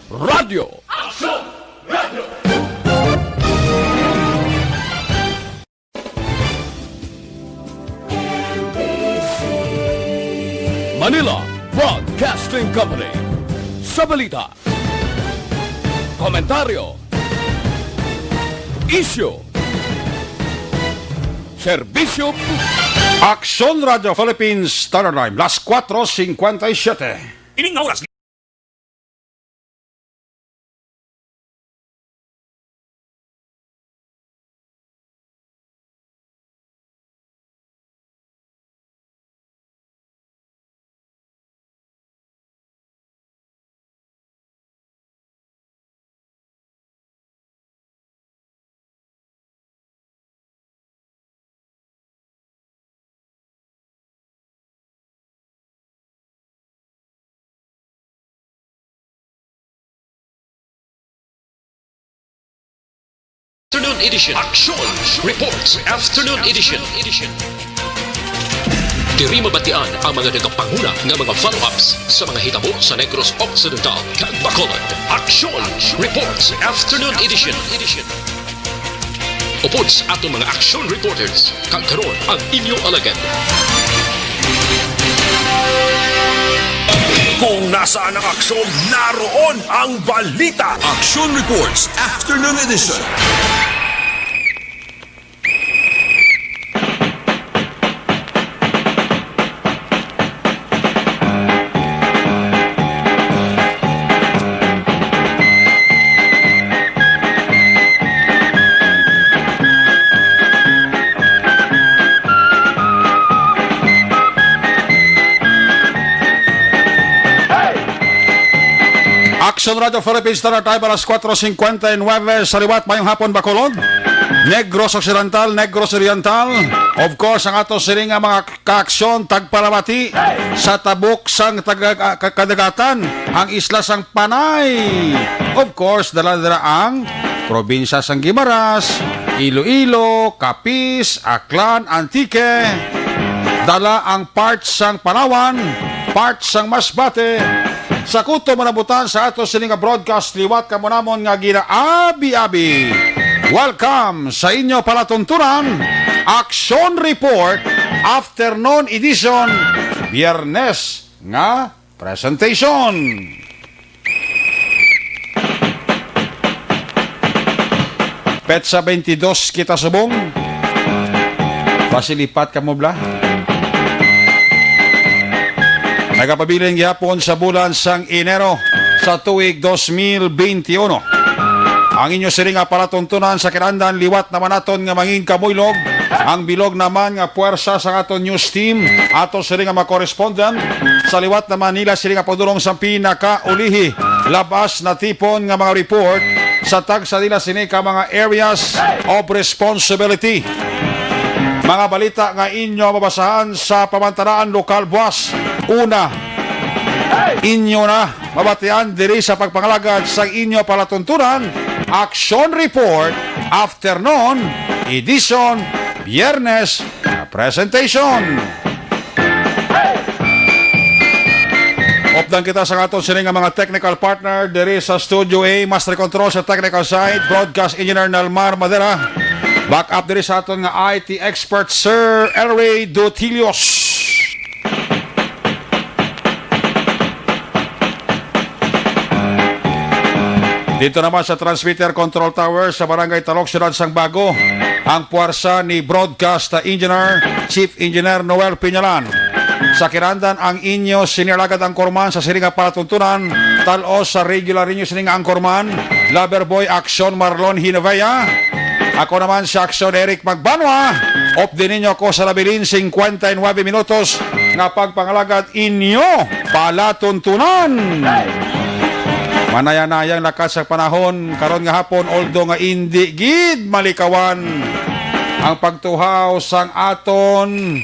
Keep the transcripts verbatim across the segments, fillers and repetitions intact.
Radyo. Aksyon! Radyo! Manila Broadcasting Company. Sa balita, komentaryo, isyu, serbisyo, Aksyon Radyo Philippines Standard Time, las cuatro cincuenta y siete. Ining nga oras, Afternoon Edition. Action Reports Afternoon Edition. Diri mabatian ang mga nagapanguna nga mga follow-ups sa mga hitabo sa Negros Occidental kag Bacolod. Action Reports Afternoon Edition. Upod sa aton mga action reporters, kag karon ang inyo alagad. Kung nasaan ang aksyon, naroon ang balita. Action Reports Afternoon Edition. Action Radio Philippines, Standard Time, alas kuwatro singkwenta y nuwebe sa liwat. Mayong hapon, Bacolod, Negros Occidental, Negros Oriental. Of course, ang ato sini nga mga kaaksyon, tagpalamati sa tabok sang taga-, ka-, kadagatan, ang isla sang Panay. Of course, dala-dala ang probinsya sang Guimaras, Iloilo, Capiz, Aklan, Antique. Dala ang part sang Palawan, part sang Masbate. Sa kuto manabutan sa ato sini nga broadcast liwat kamo namon nga ginaabi-abi. Welcome sa inyo palatuntunan, Action Report, Afternoon Edition, Biyernes nga presentation. Petsa twenty-dos kita subong. Pasilipat kamo, bla. Nagapabilin gihapon sa bulan sang Enero sa tuig dos mil benti uno. Ang inyo sini nga palatuntunan sa kinahanglan liwat naman naton nga mangin kamuylog. Ang bilog naman nga puwersa sa aton news team, ato sini nga mga correspondent, sa liwat naman nila sini nga pagdulong sa pinakaulihi, labas na tipon nga mga report sa tagsa nila sini ka mga areas of responsibility. Mga balita nga inyo mabasahan sa pamantalaan lokal buwas. Una, inyo na mabatian diri sa pagpangalagad sang inyo palatuntunan, Action Report, Afternoon Edition, Biyernes nga presentation. Updan kita sa aton sini nga mga technical partner diri sa Studio A, Master Control sa technical side, Broadcast Engineer Nalmar Madera. Back up diri sa aton nga I T expert, Sir Elray Dutilios. Dito naman sa Transmitter Control Tower sa Barangay Talok, Siyudad sang Bago, ang puwersa ni Broadcast Engineer, Chief Engineer Noel Piñalan. Sa kinahanglan ang inyo sini nga alagad anchorman sa sini nga palatuntunan, tal-os sa regular ninyo sini nga anchorman, Lover Boy Action Marlon Hinovea. Ako naman si Action Eric Magbanwa. Updi ninyo ako sa labilin singkwenta y nuwebe minutos nga pagpangalagad inyo palatuntunan. Manaya-nayang lakat sa panahon karon nga hapon, although nga indi gid malikawan ang pagtuhaw sang aton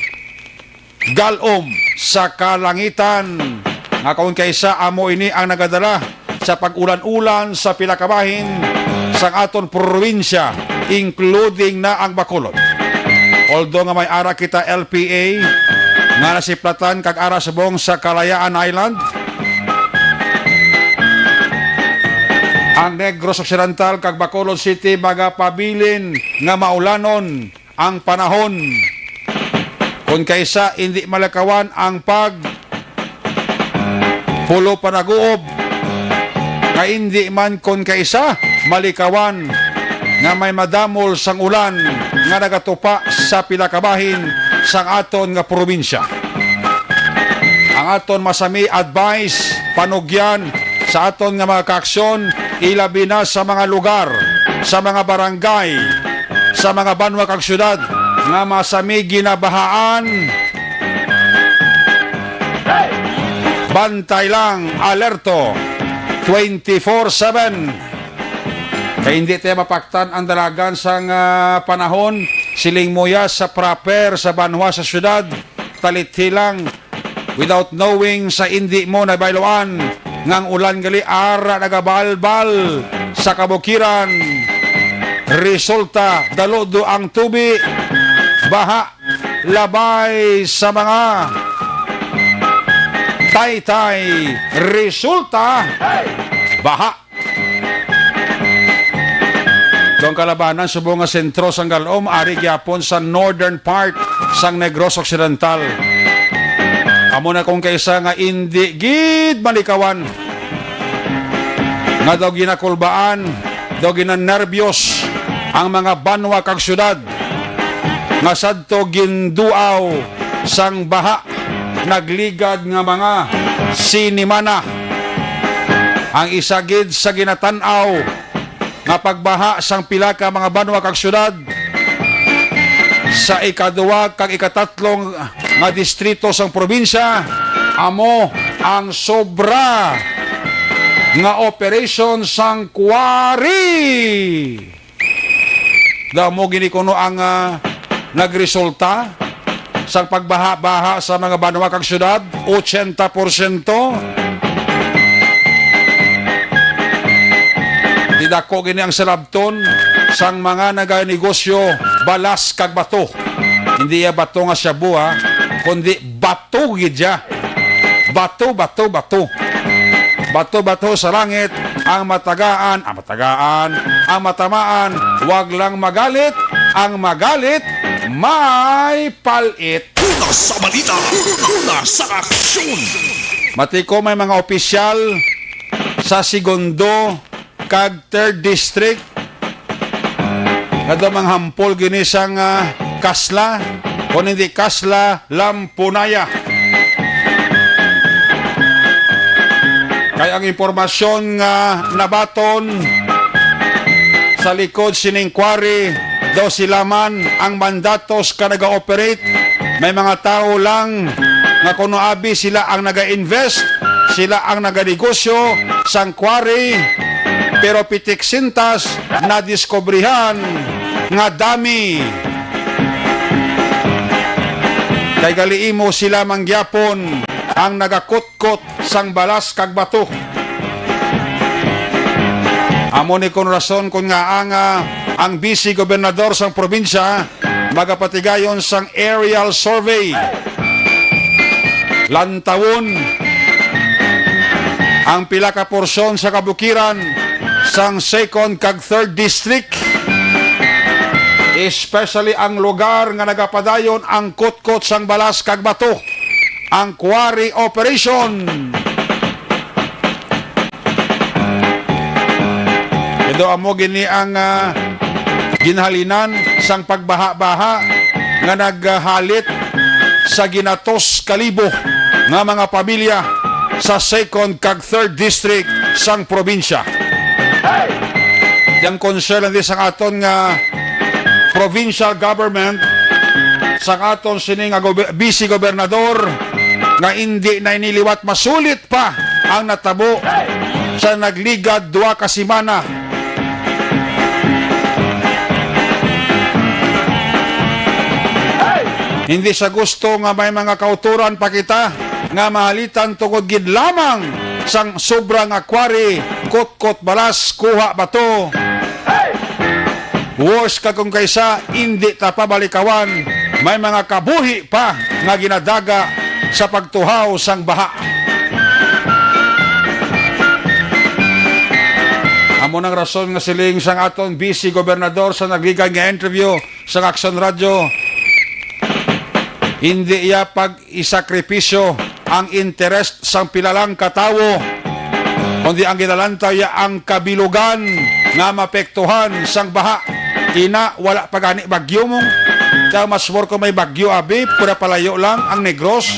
galom sa kalangitan, nga kon kaisa amo ini ang nagadala sa pag-ulan-ulan sa pila ka bahin sang aton probinsya, including na ang Bacolod. Although nga may ara kita L P A nga nasiplatan kag ara subong sa Kalayaan Island, Ang Negros Occidental kag Bacolod City magapabilin nga maulanon ang panahon. Kon kaisa, indi malikawan ang pag pulo panaguob, nga indi man kon kaisa malikawan nga may madamol sang ulan nga nagatupa sa pila ka bahin sang aton nga probinsya. Ang aton masami advice, panugyan sa aton nga mga kaaksyon, ilabi na sa mga lugar, sa mga barangay, sa mga banwa kag syudad nga masami ginabahaan. Bantay lang, alerto, twenty-four seven. Kay hindi tayo mapaktan ang dalagan sang, ah, panahon, siling mo ya sa proper sa banwa sa syudad, talithi lang, without knowing sa indi mo nabayloan nga ang ulan gali ara nagabalbal sa kabukiran. Resulta, daludo ang tubi, baha, labay sa mga taytay. Resulta, baha. Daw ang kalabanan, subong nga sentro sang Gal-om, ari gyapon sa northern part sang Negros Occidental. Amo na kung kaisa nga indi gid malikawan nga daw ginakulbaan, daw ginanerbyos ang mga banwa kag syudad nga sadto ginduaw sang baha, nagligad nga mga sinimana. Ang isa gid sa ginatan-aw nga pagbaha sang pila ka mga banwa kag syudad sa ikaduwa kag ikatatlo nga distrito sang probinsya amo ang sobra nga operasyon sang quarry. Daw amo gini kuno ang, ah, nagresulta sang pagbaha-baha sa mga banwa kag syudad, ochenta porsyento. Didako gini ang salabton sang mga naganegosyo balas kag bato. Hindi ya bato nga shabu, ha, kundi bato gid ya. Bato, bato, bato. Bato, bato sa langit ang matagaan, ang matagaan, ang matamaan. Wag lang magalit, ang magalit may palit. Una sa balita, una sa aksyon. Matiko may mga opisyal sa segundo kag third district nga daw manghampol gini sang, ah, kasla, kon hindi kasla, lampunaya. Kay ang impormasyon nga nabaton sa likod sining quarry, daw sila man ang mandatos ka naga-operate. May mga tawo lang nga kuno abi sila ang naga-invest, sila ang naganegosyo sang quarry, pero pitik sintas nadiskubrihan nga dami. Kay gali imo sila mangyapon ang nagakutkot sang balas kag bato. Amo ni kon rason kon nga ang, ah, ang vice gobernador sang probinsya magapatigayon sang aerial survey. Lantawon ang pila ka porsyon sa kabukiran sang second kag third district, especially ang lugar nga nagapadayon ang kutkot sang balas kag bato, ang quarry operation. Pero amo gini ang, ah, ginhalinan sang pagbaha-baha nga naghalit sa ginatos ka libo nga mga pamilya sa second kag third district sang probinsya. Yang concern lang di sang aton nga provincial government, sang aton sini nga gobe-, vice gobernador, nga indi na ini liwat masulit pa ang natabo sa nagligad dua ka semana. Hindi sa gusto nga may mga kauturan pa kita nga mahalitan tungod gid lamang sang sobra nga quarry, kutkot balas, kuha bato. Worse ka kung kaysa, indi ta pa balikawan, may mga kabuhi pa nga ginadaga sa pagtuhaw sang baha. Amo nang rason nga siling sang aton Vice Gobernador sa nagikan nga interview sa Aksyon Radyo, hindi iya pag-isakripisyo ang interes sang pila lang ka tawo, kundi ang ginalantaw iya ang kabilugan nga mapektuhan sang baha. Ina, wala pa gani bagyo mo. Kaya mas more kung may bagyo, abi, pura palayo lang ang Negros.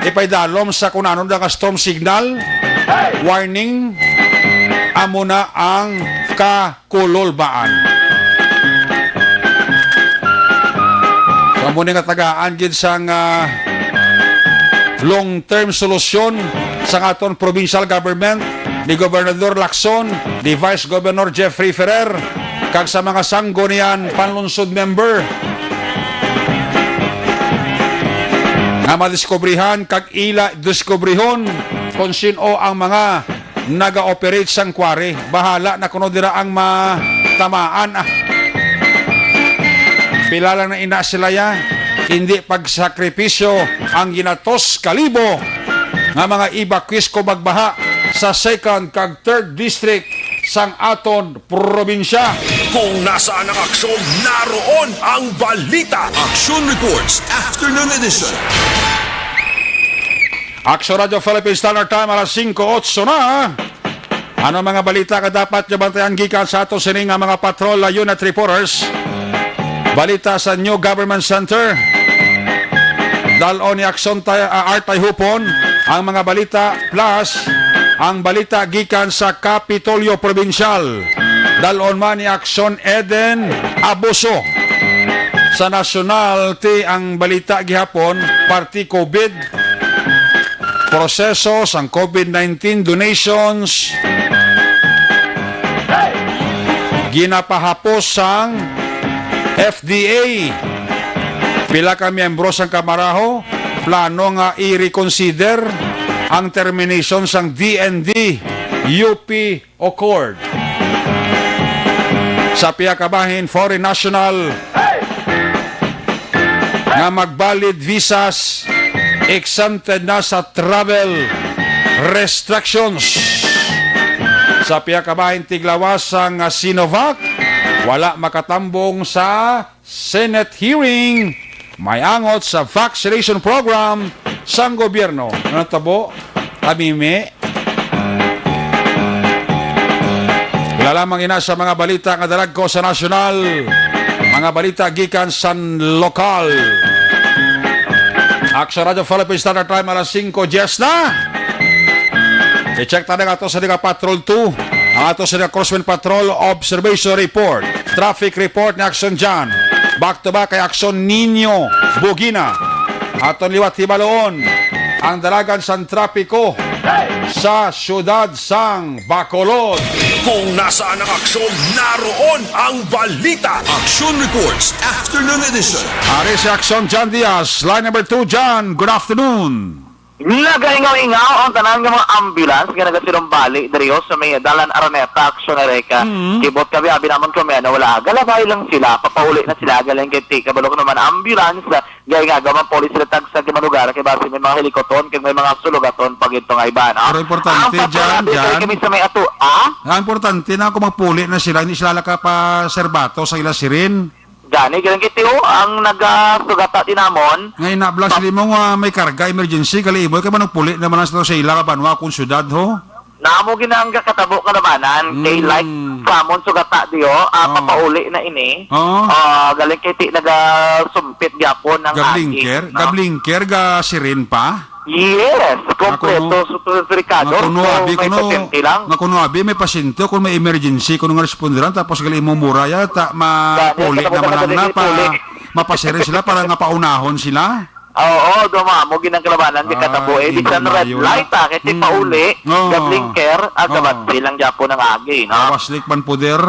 Ipaidalom sa kung ano nga storm signal, warning, amo na ang kakululbaan. So, amo ni nga tagaan gid sang, ah, long-term solusyon sang aton provincial government ni Gobernador Lacson, ni Vice Governor Jeffrey Ferrer, kag sa mga sanggunian panlungsod member nga madiskubrihan kag ila diskubrihon kung sin-o ang mga naga-operate sang quarry. Bahala na kuno dira ang matamaan, ah. Pila lang na ina sila ya. Hindi pagsakripisyo ang ginatos kalibo nga mga evacuees kung magbaha sa second kag third district sang aton probinsya. Kung nasaan ang aksyon, naroon ang balita. Aksyon Reports, Afternoon Edition. Aksyon Radio Philippine Standard Time, alas singko otso na. Ano mga balita nga dapat nyo bantayan gikan sa ato sini nga mga patrol unit reporters? Balita sa New Government Center. Dal-on ni Aksyon Tay-, ah, Art Tayhupon ang mga balita, plus ang balita gikan sa Kapitolyo Probinsyal. Dal-on man ni Aksyon Eden Abuso. Sa nasyonal, ti ang balita gihapon, parti COVID, proseso sang COVID nineteen donations, ginapahapos sang F D A. Pila ka miyembro sang Kamaraho plano nga i-reconsider ang termination sang D N D U P Accord. Sa pihak ka bahin, foreign national nga magbalid visas exempted na sa travel restrictions. Sa pihak ka bahin, tiglawas sang Sinovac wala makatambong sa Senate hearing may angot sa vaccination program sang gobyerno. Ano tabo? Tamimi. Wala lamang ina sa mga balita nga dalag ko sa nasyonal. Mga balita gikan sa lokal. Aksyon Radio Philippine Standard Time, alas singko diyes na. I-check ta na nga ato sa Liga Patrol two, ang ato sa Liga Crosswind Patrol Observation Report, Traffic Report ni Aksyon John. Back to back kay Aksyon Nino Bugina. Aton liwat hibaluon ang dalagan sang trapiko sa siyudad sang Bacolod. Kung nasaan ang aksyon, naroon ang balita. Action Reports, Afternoon Edition. Ari si Aksyon John Diaz, line number two, John. Good afternoon. Nagaingaw-ingaw ang tanan nga mga ambulance nga nagasinumbali diri sa may Dalan Araneta, Aksyon Ereka. Mm. Kibot kami, abi namon kami, ano, wala. Galabay lang sila, papauli na sila, galing kay ti, kabalo ko naman, ambulance, gay nga, gaman police sila tagsa, kay manugar, kay basi may mga hilikoton, kay may mga sulugaton, pag ito nga iba, no? Pero importante Ang dyan, patrol, abi, dyan. Kami sa may ato, ah? Ang importante na kung magpuli na sila, hindi sila laka pa serbato sa ila sirin. Gani, ganun kay Tio, ang nagasugata din namon. Nga inabla sila mo nga may karga, emergency, kali mo, kay manong puli naman ang sa ila ka banwa kung syudad, ho? Namo ginang katabo kalabanan, kay Mm. Like, samon sugata diyo, ah, Oh. Papauli na ini. Oh. Ah, galing kay ti nagasumpit gyapon ng Gablinker? Agi, no? Gablinker, ga sirin pa? Yes, kompleto, Nga kuno, su-, su-, delikado. Nga kuno, So, abi, may kuno, pasyente lang. Nga kuno, abi, may pasyente, kung may emergency, kuno nga responderan, tapos gali mo mura ya, ta, ma-, Gani, puli kita mo naman talaga ang din napa-, puli. Mapasirin sila para nga paunahon sila. Oo, duma mo ginang kalabanan di Ay, katabo, eh. Bisan red light, ah, kasi Mm. pauli, Oo. ga-blinker, ah, Oo. gabat silang Japo ng agi, no? Gawas lik man puder.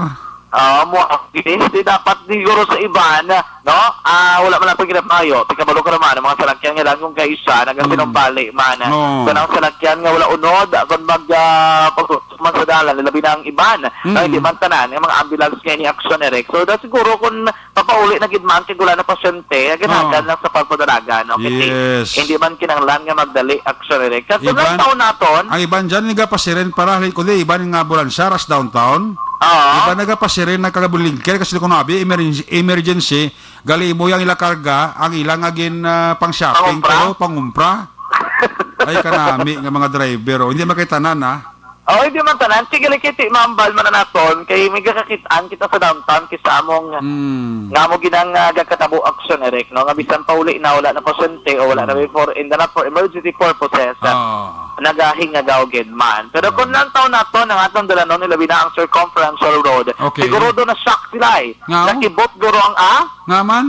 Ah, mo, di, di dapat siguro sa iban, no? Ah, wala man lang pagkinapayo. Tigkabalo ka naman, ang mga salakyan nga lang kung kaisa, nagasinumbali Mm. man. Oo. Kung ang salakyan nga wala unod, kung mag, ah, pag-, man sa dalan, labi na ang iban. Mm. Ay, di man tanan, ang mga ambulance nga ini aksyon, Eric. So, da siguro kung papauli na gid man, kay wala na pasyente, ganahan Oo. lang sa pagpadalagan, no? Kasi Yes. hindi man kinahanglan nga magdali aksyon, Eric. Kasi Iban, lang taon naton. Ang iban dyan, nga pasiren para, kundi iban nga ambulansya, ras downtown. Oo. Di ba nagapasiren, nagkagabuling kay kasi kung abi emergency, emergency, gali mo yang ila karga, ang ila nga gin ah, pang shopping, Pangumpra? Pero pangumpra. Ay, kanami nga mga driver, oh. Hindi makitanan, ah. Oh, hindi man tanan. Sige, likiti, mambal man naton. Kay may gakakit-an kita sa downtown, kisa among Mm. nga mo ginang ah, gakatabo action, Eric, no? Nga bisan pa uli na, wala na pasyente o wala na Mm. before, in the not for emergency purposes. Ah. Nagahingagaw gid man. Pero kung Mm. lantaw nato ang atong dalanon, ilabi na ang circumferential road, Okay. siguro do na-shock sila eh. Nga, oh. Nakibot guro ang, ah? Nga man?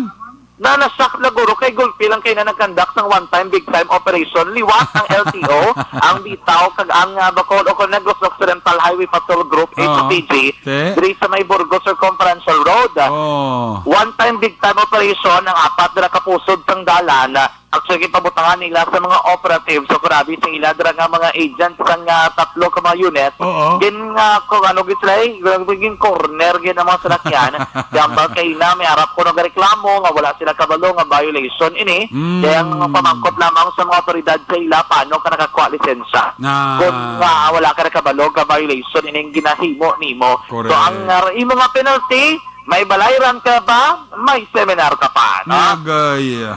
Na na-shock na guro kay gulpi lang kay na nag-conduct sang one time, big time operation. Liwat ang L T O, ang Bitaw, kag ang ah, Bacolod Occidental Highway Patrol Group, Oo. H P G, Te? diri sa may Burgos Circumferential Road. Oh. One time, big time operation ang apat na kapusod sang dalan. Actually, gipabutangan nila sa mga operatives o grabe sa ila dira nga mga agents sang ah, tatlo ka mga unit. Oo. Din nga kung ano gid sila, eh, gin corner gid ang mga salakyan. Gambal kay na may arap ko nagareklamo nga wala sila kabalo nga violation ini. Mm. Kaya ang pamangkot lamang sa mga otoridad sa ila paano ka nakakuha lisensya. Ah. Kung nga wala ka nakabalo nga violation ining ginahimo nimo. Correct. So ang ah, imo nga penalty, may balayran ka ba? May seminar ka pa, no? Nagay.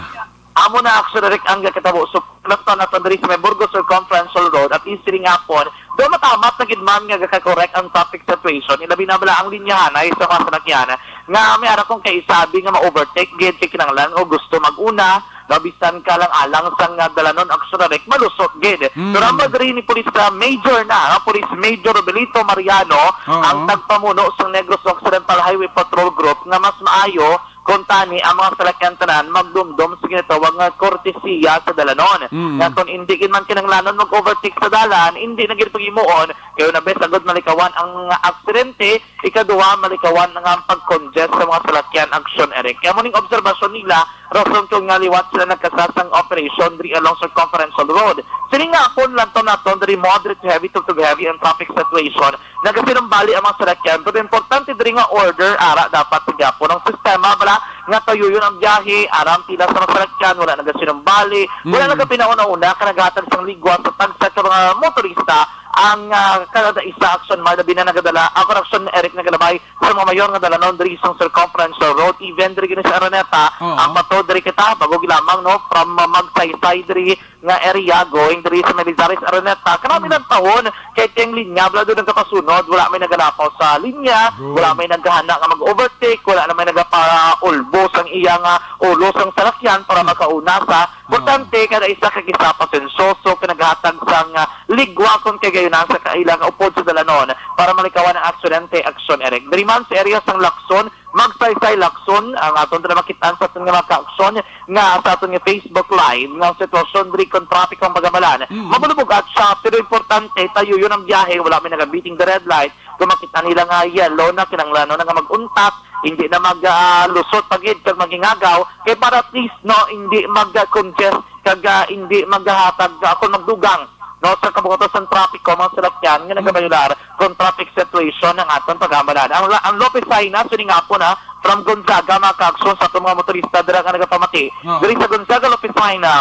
Amo na, Action Eric, ang gakatabo. So, nagtan naton diri sa may Burgos Circumferential Road at isiri nga hapon, do matamat na gid man nga gakakorek ang traffic situation. Ilabi na bala ang linyahanay sa mga salakyan nga may ara kung kaisabi nga ma-overtake gid kay kinahanglan o gusto mag-una, no, bisan ka lang alang sang dalanon, Action Eric, malusot gid. Mm. Pero ang diri ni Police ah, Major na, ah, Police Major Robelito Mariano, Oo. ang tagpamuno sang Negros Occidental Highway Patrol Group nga mas maayo kung tani ang mga salakyan tanan magdumdom sa ginatawag nga kortesiya sa dalanon. Mm. Nga kung hindi gid man kinahanglanon mag-overtake sa dalan, hindi na gid paghimuon, kay una bes agud malikawan ang aksidente, ikaduha malikawan nga ang pag-congest sa mga salakyan, Action Eric. Kaya mo ning obserbasyon nila, rason kung nga liwat sila nagkasasang operation diri along Circumferential Road. Sini nga hapon lang to naton diri moderate to heavy to, to heavy ang traffic situation. Nagasinumbali ang mga salakyan, pero importante diri nga order, ara dapat sa gyapon ang sistema, bala, nga tayuyon ang biyahe, ara ang pila sa mga salakyan, wala nagasinumbali, wala Mm. nagapinauna-una, ka naghatag sang ligwa sa tagsa ka mga motorista, ang ah, kada isa, Action, mga labi na nagadala, ako, Action Eric, nagalabay sa mga mayor nga dalanon diri sa Circumferential Road, even diri gini sa Araneta, Oo. ang pato diri kita, bago gilamang, no, from ah, Magsaysay diri nga area, going diri sa Melizares Araneta. Karami Hmm. lang tahon, kay tiyang linya, wala doon nagkapasunod, wala may nagalapaw sa linya, Good. wala may naghana nga mag-overtake, wala na may nagapaulbo sang iya nga ulo sang salakyan para Hmm. makauna sa. Ah. Importante, kada isa ka gisa pasensoso, ka naghatag sang ah, ligwa kon kay gayunan sa kaila nga upod sa dalanon para malikawan ang aksidente, Action Eric. Diri man sa area sang Lacson, Magsaysay, Lacson, ang aton na makit-an sa aton nga mga ka-aksyon nga sa aton nga Facebook Live nga ang sitwasyon diri kon trapiko ang pagamalan. Mm. Mabulubog at siya, pero importante, tayuyon ang biyahe, wala may nagabiting the red light. Kung makita nila nga yellow na, kinahanglan na nga mag-untat, hindi na mag, ah, lusot pa gid kag maghingagaw, kay para at least, no, hindi mag-congest kag, ah, hindi maghatag, ah, kung magdugang, no, sa kabukaton sang trapiko, mga salakyan nga nagabayular kung traffic situation ang aton pag-amalan. Ang, ang Lopez Jaena, sining hapon, ha, from Gonzaga, mga ka-aksyon sa atong mga motorista dira nga nagapamati. Oo. Diri sa Gonzaga, Lopez Jaena,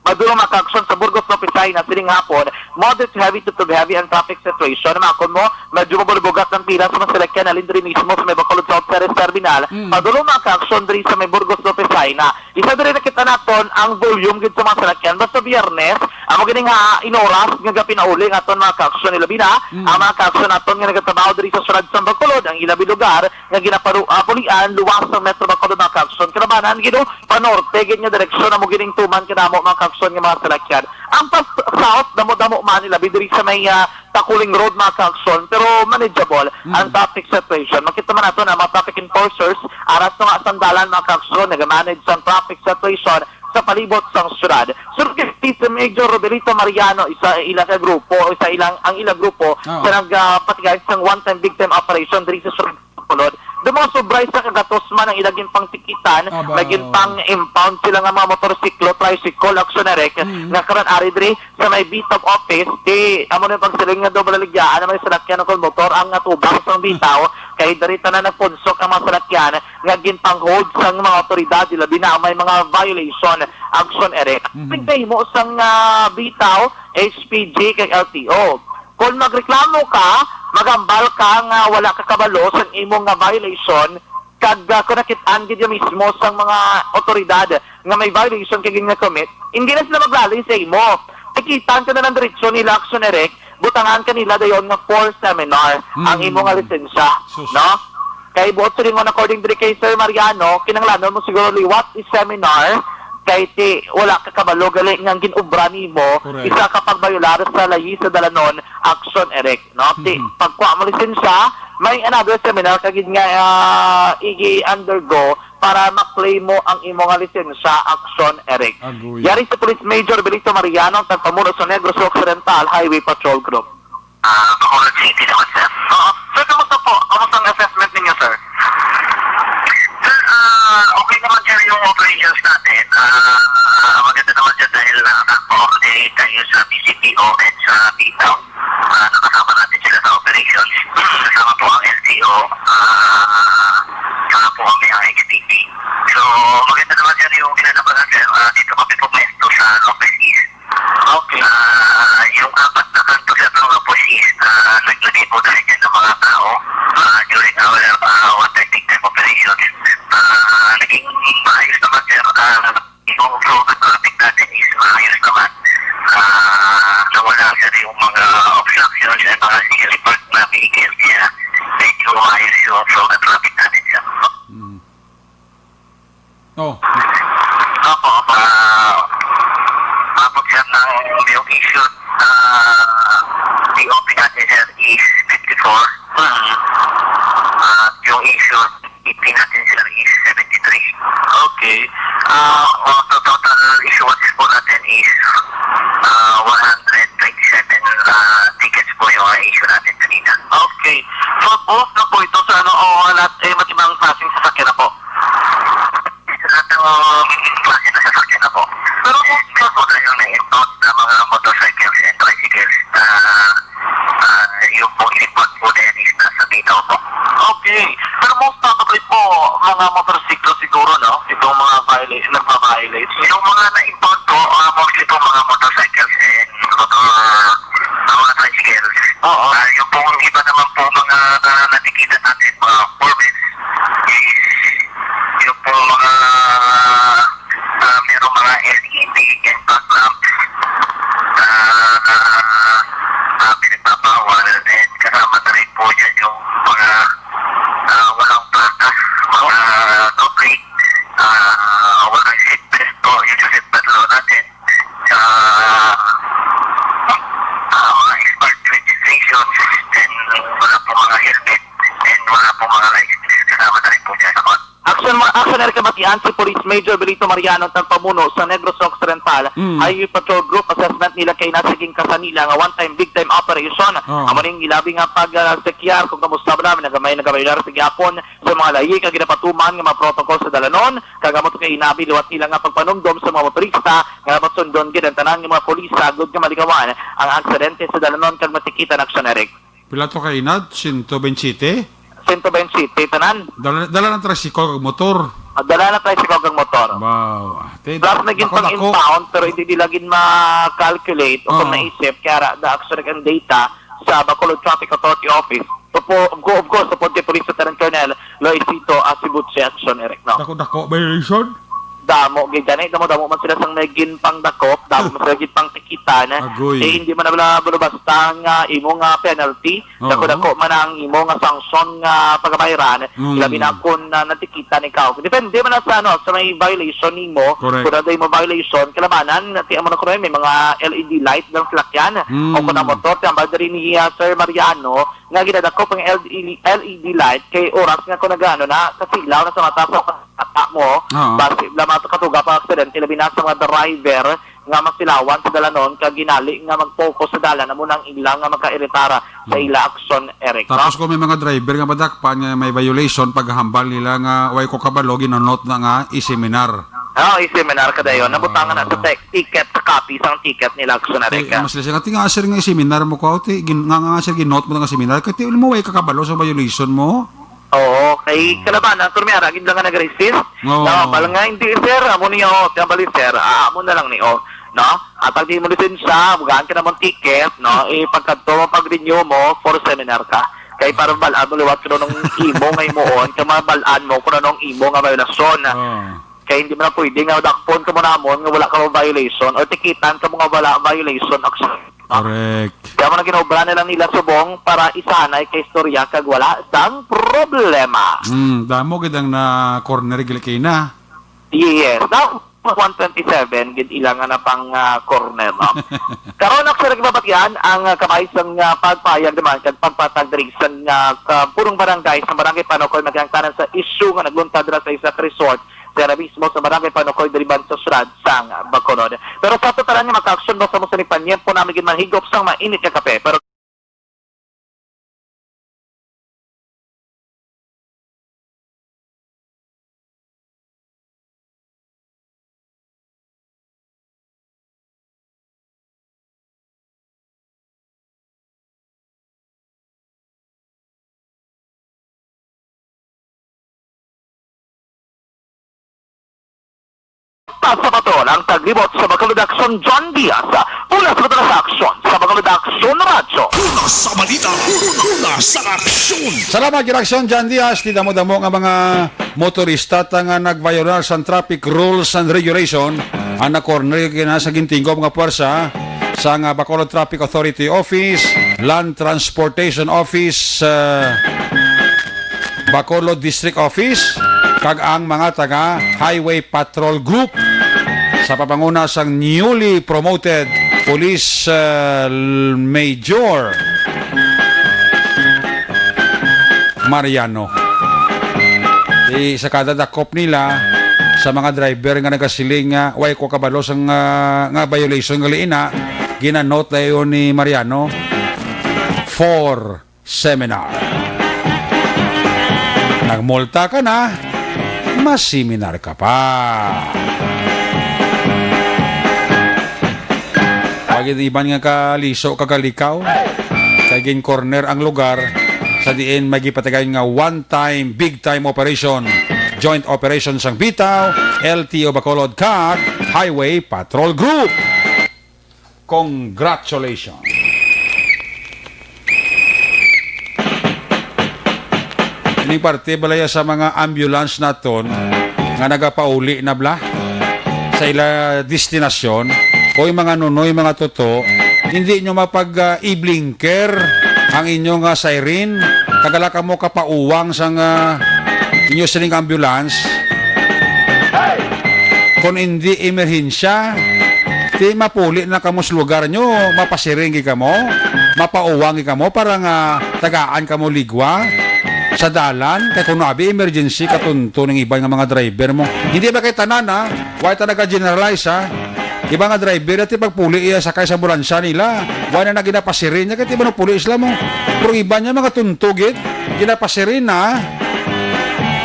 madulong, mga ka-aksyon, sa Burgos, Lopez Jaena, sining hapon, moderate to heavy to tug heavy ang traffic situation. Makon mo, medyo mabulbugat ang pila sa mga salakyan halin diri mismo sa may Bacolod South Ferries Terminal. Mm. Padulong, mga ka-aksyon, diri sa may Burgos, Lopez Jaena. Isa diri nakita naton ang volume gid sa mga salakyan. Basta Biyernes, amo gini nga inoras nga gapinauli ang aton mga ka-aksyon, ilabi na Mm. ang mga ka-aksyon naton nga nagatrabaho diri sa siyudad sa Bacolod, ang ilabi lugar nga ginaparu-, ah, pulian, luwas sa Metro Bacolod, mga ka-aksyon. Kalabanan gid, oh, panorte gid nga direksyon amo gining tuman kanamo, mga ka-aksyon, nga mga salakyan. Ang pa south, damo-damo man, ilabi diri sa may, ah, Taculing Road, mga ka-aksyon, pero manageable Mm. ang traffic situation. Makita man nato na mga traffic enforcers, aras nga sandalan, mga ka-aksyon, nag-manage sa traffic situation sa palibot sang syudad. Survey si Major Robelito Mariano, isa ila ka grupo, isa ilang, ang ila grupo Oo. sa nagpatigay sang one-time, big-time operation diri sa syudad. Kulod. Do mga sobra sa kagatos man ang ila ginpangtikitan, Aba. may ginpang-impound sila nga mga motorsiklo, tricycle, Action Eric, Mm. nga karon ari diri sa may B T O B office, di, amo na yung pagsiling nga do malaligyaan ang mga salakyan o motor ang natubang sa bitaw, kay dari tanan nagpunsok ang mga salakyan nga ginpang-hold sang mga otoridad, labi na ang may mga violation, Action Eric. Mhm. Nagpahimo sang, ah, bitaw, H P G kag L T O. Kung magreklamo ka, maghambal ka nga wala ka kabalo sa imong nga violation, kag, ah, kung nakit-an gid mismo sang mga otoridad nga may violation ka gid nga commit, hindi na sila maglalis sa imo. Tikitan ka na lang diretso nila, Action Eric, butangan ka nila dayon nga for seminar Hmm. ang imo nga lisensya, Sus. no? Kay buot silingon, according diri kay Sir Mariano, kinahanglanon mo siguro liwat i-seminar kay ti wala ka kabalo gali nga ang gin-obra nimo Correct. isa ka pagbayolar sa layi sa dalanon, Action Eric, no? Ti Mhm. pagkuha mo lisensya, may another seminar ka gid nga, ah, i-undergo para ma-claim mo ang imo nga lisensya, Action Eric. Agoy. Yari si Police Major Belito Mariano, ang tagpamuno sa Negros Occidental Highway Patrol Group. Ah, Bacolod City naman, sir. Oo. Sir, kamusta po? Kamusta ang assessment ninyo, sir? Sir, ah, okay naman, sir, yung operations natin. Ah, maganda naman, sir, dahil nakaka-coordinate tayo sa B C P O and sa B town. Ah, nakasama natin sila sa operations. Kasama po ang L T O, ah, saka po kami ang N K P P. So, maganda naman, sir, yung pinanabanan, sir. Ah, dito kami pumesto sa Lopez East. Okay. Ah, yung apat na kanto sa True Opposition, ah, naglagay po tayo dyan ng mga tao, ah, during our, ah, one time big time operation. Ah, naging maayos naman, sir. Ah, yung flow ng traffic natin is maayos naman. Ah, nawala, sir, yung mga obstructions at mga illegally parked na vehicles, kaya medyo maayos yung flow ng traffic natin, sir. Mm. Oh. Opo, opo. Ah, abot siya ng yung issued, ah, T O P natin, sir, is fifty-four. Mm. At yung issued T P natin, sir, is seventy-three. Okay. Ah, ang total issuance po natin is, ah, one hundred twenty-seven, ah, tickets po yung, ah, issue natin kanina. Okay. So, both na po ito sa ano, o lahat, eh, iba't ibang klaseng sasakyan na po? Lahat ng klase ng sasakyan na po. Pero most of all, yung na-impound na mga motorcycles and tricycles na, ah, yung pong in-impound po na yan is nasa Bitaw po. Okay. Pero most probably po, mga motorsiklo siguro, no? Itong mga viola-, nagpa-violate. Yung mga na-impound po, ah, mostly po mga motorcycles and motor, ah, mga tricycles. Oo. Ah, yung pong iba naman po, mga, ah, nakikita natin, mga four wheels, is yung pong mga, ah, merong mga L E D and fog lamps, ah, ah, pinagpapawal, and kasama na rin po dyan yung mga, ah, walang plaka, mga doble, ah, walang seatbelt po, yung sa seatbelt law natin, ah, ah, mga expired registrations, then wala po mga helmet, and wala po mga license, kasama na rin po dyan. Action, ma-, action na rin kabatian si Police Major Belito Mariano, tagpamuno sa Negros Occidental Mm. Highway Patrol Group. Assessment nila kay nasa ginkasan nila nga one-time, big-time operation. Oh. Amo ning ilabi nga pag, ah, sekyar kung kamusta ba naman nagamay, nagabaylar sa gihapon sa mga layi kag ginapatuman nga mga protocol sa dalanon. Kag amo to kay inabi liwat nila nga pagpanumdom sa mga motorista nga dapat sundon gid ang tanan nga mga pulis sa agod nga maligawan ang aksidente sa dalanon kag matikitan, Action Eric. Pila to ka inat? Sento bensite? Sento bensite, tanan. Dala, dala ng tricycle kag motor. Ah, dala na tricycle kag motor. Wow. Te, Plus, may gintang dako-dako. Impound, pero hindi nila gid ma-calculate o kung Oo. naisip, kaya ra, the actual ang data sa Bacolod Traffic Authority Office. So, po, of co-, of course, sa Ponte Police Lieutenant Colonel Loisito Asibutse, Action Eric, no? Dako-dako violation? Damo gid gani, damo-damo man sila sang may ginpangdakop, damo man sila ginpangtikitan. Agoy. Eh, hindi man na bala basta nga imo nga penalty, Oo. dako-dako man ang imo nga sanction nga pagabayran, Mm. labi na kung, ah, natikitan ikaw. Depende man na sa, ano, sa may violation nimo, Correct. kung ano mo violation, kalabanan, ti amo na kuno may mga L E D light ng salakyan, Mm. o kung ang motor, ti ang battery ni, ah, Sir Mariano, nga ginadakop ang L E D, L E D light kay oras nga kung nagaano na, kasilaw na sa mata sa mata mo, Oo. basi lamang sa katuga pa aksidente, labi na sa mga driver nga masilawan sa dalanon kag ginali nga mag-focus sa dalan, amo nang ilang nga makairitar sa Hmm. ila aksyon, Eric, no? Tapos kung may mga driver nga madakpan nga may violation, paghambal nila nga way ko kabalo, ginunot na nga i-seminar. Oo, i-seminar ka dayon. Ah. Nabutangan na sa te-, ticket, sa copy sang ticket nila, aksyon, Eric, Kay, ah. mas lasa nga, tinga, sir, nga i-seminar mo ko, ti, gin-, nga, nga, sir, ginot mo na nga seminar, kay ti, mo, way ka kabalo sa violation mo. Oo, kay kalabanan, pero may ara gid lang nga nag-resist. Oo. Nga, bal nga, "Hindi, sir, amo ni, oh, kaya bali, sir, ah, amo na lang ni, oh." no? At pag di mo lisensya, bugaan ka namon ticket, no? Ipagkadto mo, pag-renew mo, for seminar ka. Kay para bal-an mo liwat kung anong imo nga himuon, kay mabal-an mo kung anong imo nga violasyon. Ah. Kay hindi mo na pwede nga dakpon ka mo namon nga wala ka mo violation or tikitan ka mo nga wala violation, actually, no? Correct. Kaya mo na ginobra na lang nila subong para isanay ka istorya kag wala sang problema. Hmm, damo gid ang na-corner gilakina. Yes. Now, one twenty-seven, gid ila nga na pang, ah, corner, no? Karon, ako sa nagbabatian, ang, ah, kabay sang, ah, pagpayag naman kag pagpatag diri sang, ah, ka-, purong barangay, sa barangay Panukoy, magkangtanan sa isyu nga nagluntad dira sa isa ka resort, dira mismo sa barangay Panukoy, diri man sa syudad sang Bacolod. Pero sa totalan nga makaaksyon mo sa mo sa panyempo namin gid manhigop sang mainit nga kape. Pero Sa Bato, ang taglibot sa Bacolod Aksyon, John Diaz. Una sa Bato sa Aksyon, sa Bacolod Aksyon Radyo. Una sa balita, una sa aksyon. Salamat, Giraksyon John Diaz. Ti damo-damo nga mga motorista ta nga nag-violar sang traffic rules and regulation ang na-corner kina sa gintingob nga puwersa sang, ah, Bacolod Traffic Authority Office, Land Transportation Office, ah, Bacolod District Office, kag ang mga taga Highway Patrol Group sa pamanguna sang newly promoted Police, ah, Major Mariano. Di sa kada dakop nila sa mga driver nga nagasiling nga way ko kabalo sang, ah, nga violation gali ina, ginanote dayon ni Mariano for seminar. Nagmulta ka na, maseminar ka pa. Pag iban nga kaliso, kagalikaw, kay gin-corner ang lugar sa diin may gipatigayon nga one-time, big-time operation, joint operation sang Bitaw, L T O Bacolod, kag Highway Patrol Group. Congratulations! Ining parte balaya sa mga ambulance naton nga nagapauli na bala sa ila destinasyon, o yung mga nunoy, mga toto, hindi nyo mapag, ah, i-blinker ang inyong, ah, siren, kag wala kamo kapauwang sang, ah, inyo sining ambulance. Kon hindi emerhensya, ti mapuli na kamo sa lugar nyo, mapasiring gid kamo, mapauwang gid kamo para nga tagaan kamo ligwa sa dalan, kay kuno abi emergency, katunto ning iban nga mga driver mo. Hindi ba kay tanan, ha? Why ta naga-generalize, ha? Iba nga driver, ti pagpuli iya sakay sa ambulansya nila, why na na ginapasiring niya, kay ti ba no puli sila mo? Pero iba niya, mga tunto gid, ginapasiring na,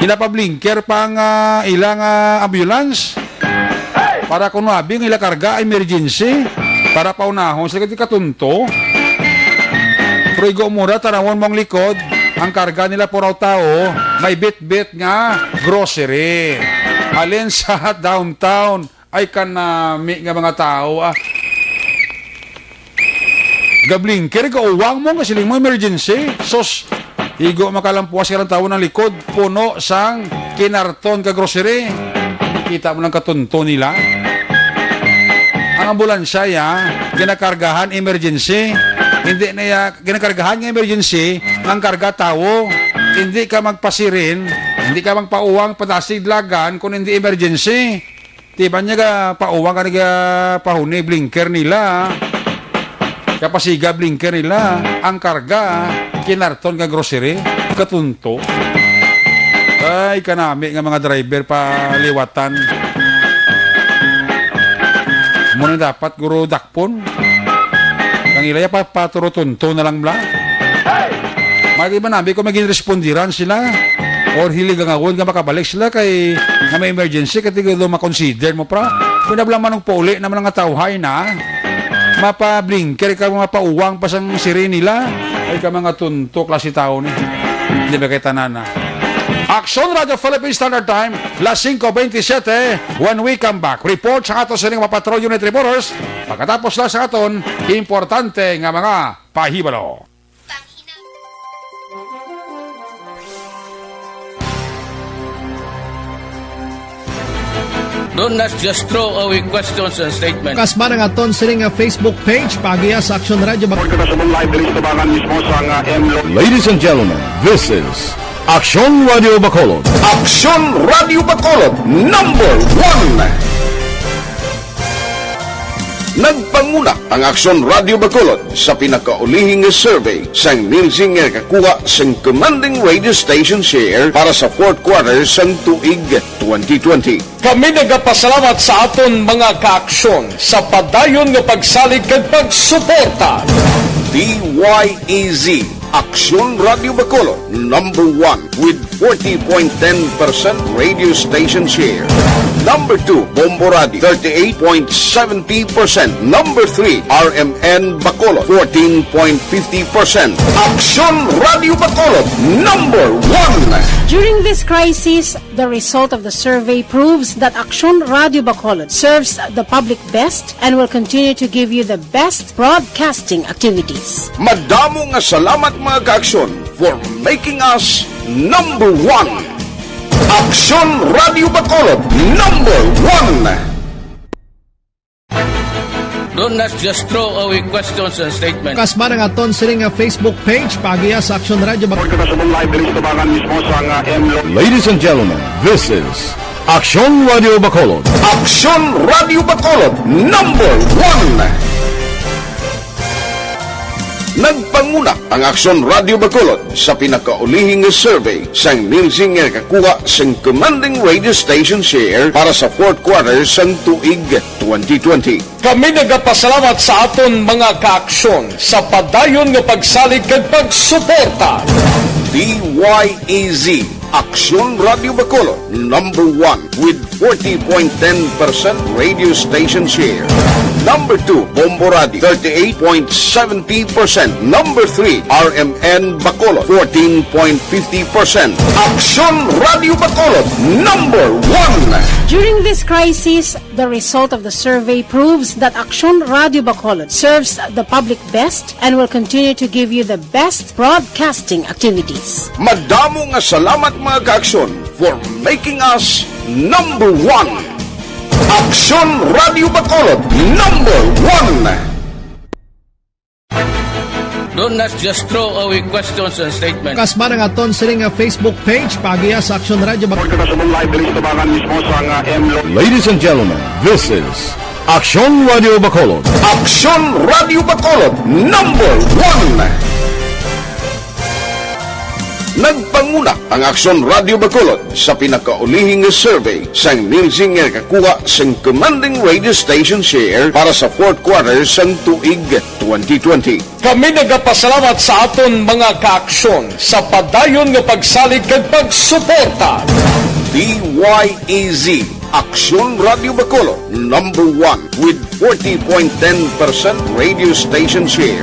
ginapablinker pa ang, ah, ilang, ah, ambulance. Para kuno abi ang ila karga, emergency. Para paunahon sila, kay katunto. Pero igo mura, tanawon mo ang likod. Ang karga nila puraw tao, may bitbit nga grocery. Halin sa downtown, ay kanami nga mga tao, ah. Gablinker, gauwang mo, nga siling mo emergency. Sus, igo makalampuas ka lang tawo ng likod, puno sang kinarton ka grocery. Kita mo lang katunto nila. Ang ambulansya, ya, ginakargahan emergency. Hindi na ya, ginakargahan nga emergency, ang karga tawo. Hindi ka magpasirin, hindi ka magpauwang, padasig, dalagan, kung hindi emergency. Ti ba niya ga pauwang ka nagapahuni blinker nila? Kapasiga blinker nila. Ang karga, kinarton ka grocery. Katunto. Ay, kanami nga mga driver paliwatan. Muna dapat guro dakpon. Ang ilaya pa, paturutunto na lang bla. Magi man nabi ko maging respondiran sila. Or hiligangawon nga makabalik sila kay nga may emergency, kay tigado makonsider mo, pra. Pinabla man ang pauli naman nga tawhay na. Mapa-blinker ka, mapauwang pa sang sirin nila. Ay ka mga tunto, klase tao ni. Hindi ba kay tanan na? Aksyon Radio Philippine Standard Time, las singko bentisiete. When we come back, report sa aton sining mga patrol unit reporters. Pagkatapos na sa aton importante nga mga pahibalo. Don't, let's just throw away questions and statements. Kasba na nga aton sining nga Facebook page, paagiha sa Aksyon Radio Bacolod. Kita sa live diri sa tabangan mismo sa nga M Lo- Ladies and gentlemen, this is Aksyon Radio Bacolod. Aksyon Radio Bacolod, number one. Nagpanguna ang Aksyon Radio Bacolod sa pinakaulihi nga survey sang Nielsen nga nakakuha sang commanding radio station share para sa fourth quarter sang tuig twenty twenty. Kami nagapasalamat sa aton mga kaaksyon sa padayon nga pagsalig kag pagsuporta. D Y E Z, Aksyon Radio Bacolod, number one with forty point ten percent radio station share. Number two, Bombo Radio, thirty-eight point seventy percent. Number three, R M N Bacolod, fourteen point fifty percent. Aksyon Radio Bacolod, number one. During this crisis, the result of the survey proves that Aksyon Radio Bacolod serves the public best and will continue to give you the best broadcasting activities. Madamo nga salamat, mga kaaksyon, for making us number one. Aksyon Radio Bacolod, number one. Don't, let's just throw away questions and statements. Kasba na nga aton sining nga Facebook page, paagiha sa Aksyon Radio Bacolod. Kita sa live diri sa tabangan mismo sa nga M Lo- Ladies and gentlemen, this is Aksyon Radio Bacolod. Aksyon Radio Bacolod, number one. Nagpanguna ang Aksyon Radio Bacolod sa pinakaulihi nga survey sang Nielsen nga nakakuha sang commanding radio station share para sa fourth quarter sang tuig twenty twenty. Kami nagapasalamat sa aton mga kaaksyon sa padayon nga pagsalig kag pagsuporta. D Y E Z, Aksyon Radio Bacolod, number one with forty point ten percent radio station share. Number two, Bombo Radio, thirty-eight point seventy percent. Number three, R M N Bacolod, fourteen point fifty percent. Aksyon Radio Bacolod, number one. During this crisis, the result of the survey proves that Aksyon Radio Bacolod serves the public best and will continue to give you the best broadcasting activities. Madamo nga salamat, mga kaaksyon, for making us number one. Aksyon Radio Bacolod, number one. Don't, let's just throw away questions and statements. Kasba na nga aton sining nga Facebook page, paagiha sa Aksyon Radio Bacolod. Kita sa live diri sa tabangan mismo sa nga M Lo- Ladies and gentlemen, this is Aksyon Radio Bacolod. Aksyon Radio Bacolod, number one. Nagpanguna ang Aksyon Radio Bacolod sa pinakaulihi nga survey sang Nielsen nga nakakuha sang commanding radio station share para sa fourth quarter sang tuig twenty twenty. Kami nagapasalamat sa aton mga kaaksyon sa padayon nga pagsalig kag pagsuporta. D Y E Z, Aksyon Radio Bacolod, number one with forty point ten percent radio station share.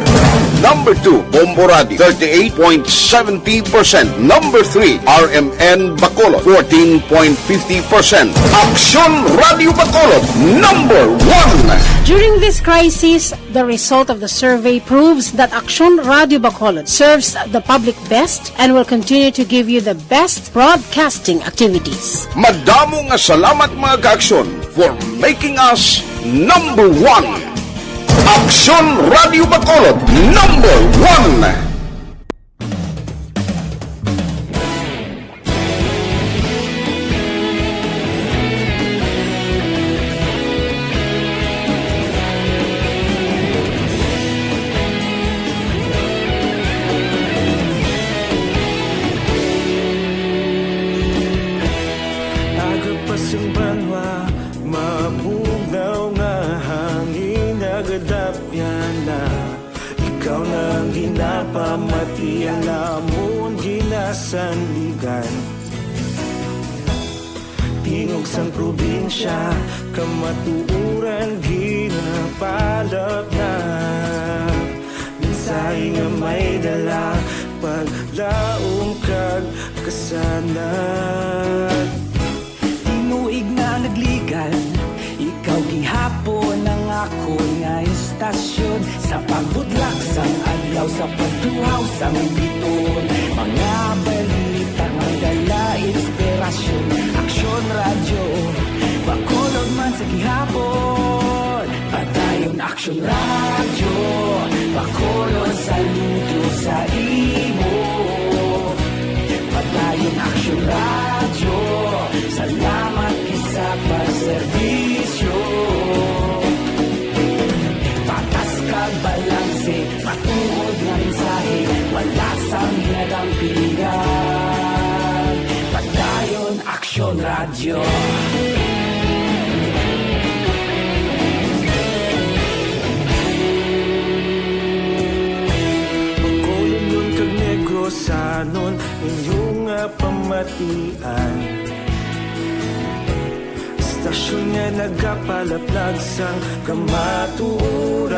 Number two, Bombo Radio, thirty-eight point seventy percent. Number three, R M N Bacolod, fourteen point fifty percent. Aksyon Radio Bacolod, number one. During this crisis, the result of the survey proves that Aksyon Radio Bacolod serves the public best and will continue to give you the best broadcasting activities. Madamo nga salamat, mga kaaksyon, for making us number one. Aksyon Radio Bacolod, number one. Aga pa sing banwa, mabugnaw nga hangin, nagadapyan na. Ikaw na ang ginapamati, ang amon ginasandigan. Tingog sang probinsya, kamatuoran ginapalapnap. Mensahe nga may dala, paglaom kag kasan-, Tinuig na nagligal, ikaw gihapon ang akon nga istasyon. Sa pagbudlak sang adlaw, sa pagtuhaw sang biton, mga balita nga dala inspirasyon. Aksyon Radyo Bacolod man sa gihapon. Padayon Aksyon Radyo Bacolod, saludo sa imo. Padayon Aksyon Radyo, salamat gid sa pagserbisyo. Patas kag balanse, matuod nga mensahe, wala sang ginadampigan. Padayon Aksyon Radyo. Bacolodnon kag Negrosanon, inyo nga pamatian. Istasyon nga nagapalaplag sang kamatuoran.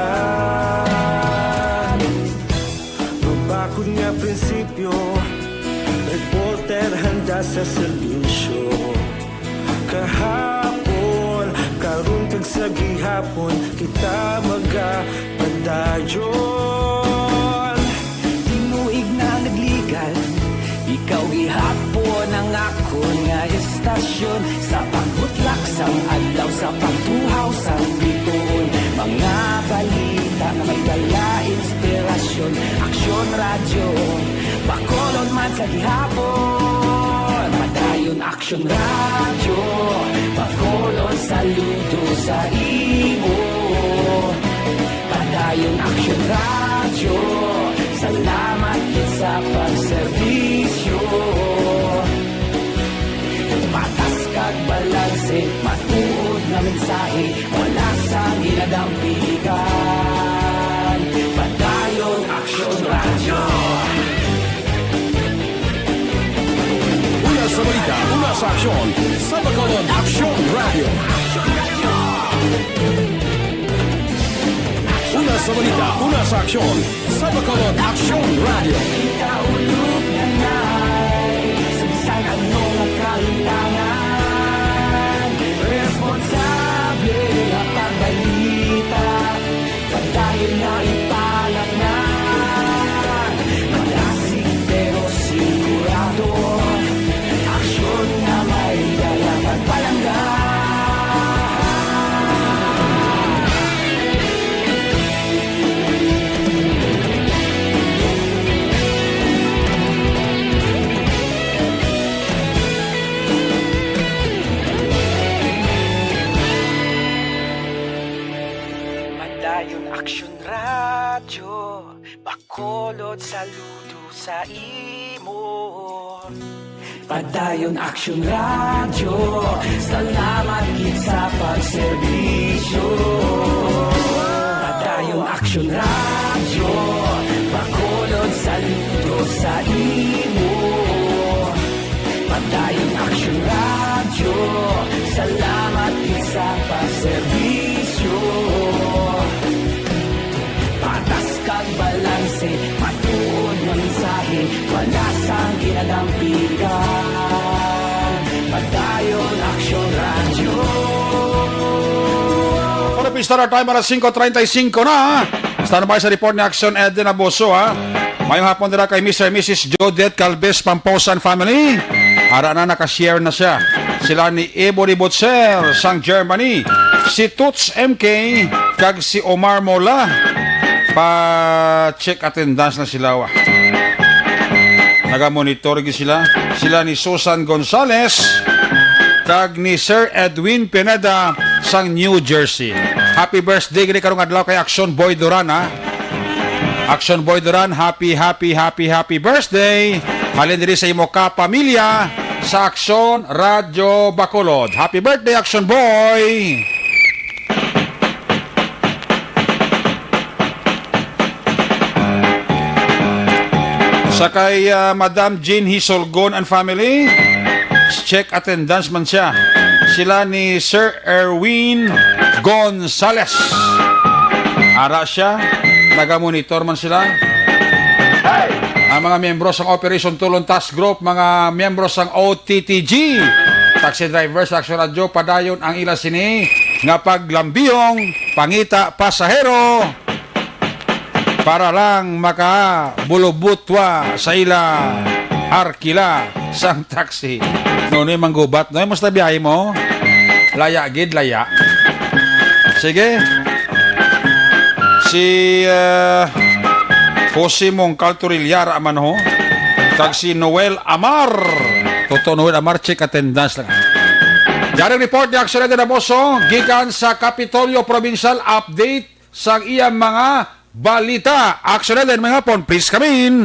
Mabakod nga prinsipyo, reporter handa sa serbisyo. Kahapon, karon kag sa gihapon, kita magapadayon. Tinuig na nagligal, ikaw gihapon ang akon nga istasyon. Sa pagbutlak sang adlaw, sa pagtuhaw sang bituon, mga balita nga may dala inspirasyon. Aksyon Radyo Bacolod man sa gihapon. Padayon Aksyon Radyo Bacolod, saludo sa imo. Padayon Aksyon Radyo, salamat gid sa pagserbisyo. Patas kag balanse, matuod nga mensahe, wala sang ginadampigan. Padayon Aksyon Radyo. Una sa balita, una sa aksyon, sa Bacolod Aksyon Radyo. Una sa balita, una sa aksyon, sa Bacolod Aksyon Radyo. Kita ulog na nai, sa bisan ano nga kahitangan, responsable nga pagbalita. Padayon nga ipalatnan, malasig pero sigurado. Aksyon nga may dala pagpalangga. Padayon Aksyon Radyo Bacolod, saludo sa imo. Padayon Aksyon Radyo, salamat gid sa pagserbisyo. Padayon Aksyon Radyo Bacolod, saludo sa imo. Padayon Aksyon Radyo, salamat gid sa pagserbisyo. Patas kag balanse, matuod nga mensahe, wala sang ginadampigan. Padayon Aksyon Radyo. Para pista na time, alas singko treinta y cinco na. Standby sa report ni Aksyon Eden Abuso, ha. Mayong hapon dira kay Mister and Missus Jodette Calves Pampausan family. Ara na, naka-share na siya. Sila ni Ebony Butzel sang Germany, si Toots M K, kag si Omar Mola. Pa-check attendance na sila, wa. Naga-monitor gid sila. Sila ni Susan Gonzales kag ni Sir Edwin Pineda sang New Jersey. Happy birthday gid karong adlaw kay Action Boy Duran, ha. Action Boy Duran, happy, happy, happy, happy birthday. Halin diri sa imo kapamilya sa Action Radyo Bacolod. Happy birthday, Action Boy! Sa kay, ah, Madam Jean Hisolgon and family, check attendance man siya. Sila ni Sir Erwin Gonzales. Ara siya, naga-monitor man sila. Ang Mga miyembro sang Operation Tulon Task Group, mga miyembro sang O T T G, taxi driver sa Action Radio, padayon ang ila sini nga paglambihong pangita pasahero para lang makabulubutwa sa ila arkila sang taxi. No, ni manggubat, no? Musta biyahe mo? Laya gid, laya. Sige. Si, ah, Jose Mongcal Torilla ra man, ho. Kag si Noel Amar. Toto Noel Amar, check attendance lang. Yari report ni Action Eddie Naboso, gikan sa Kapitolyo Provincial. Update sang iyang mga balita. Action Eddie, may hapon, please come in.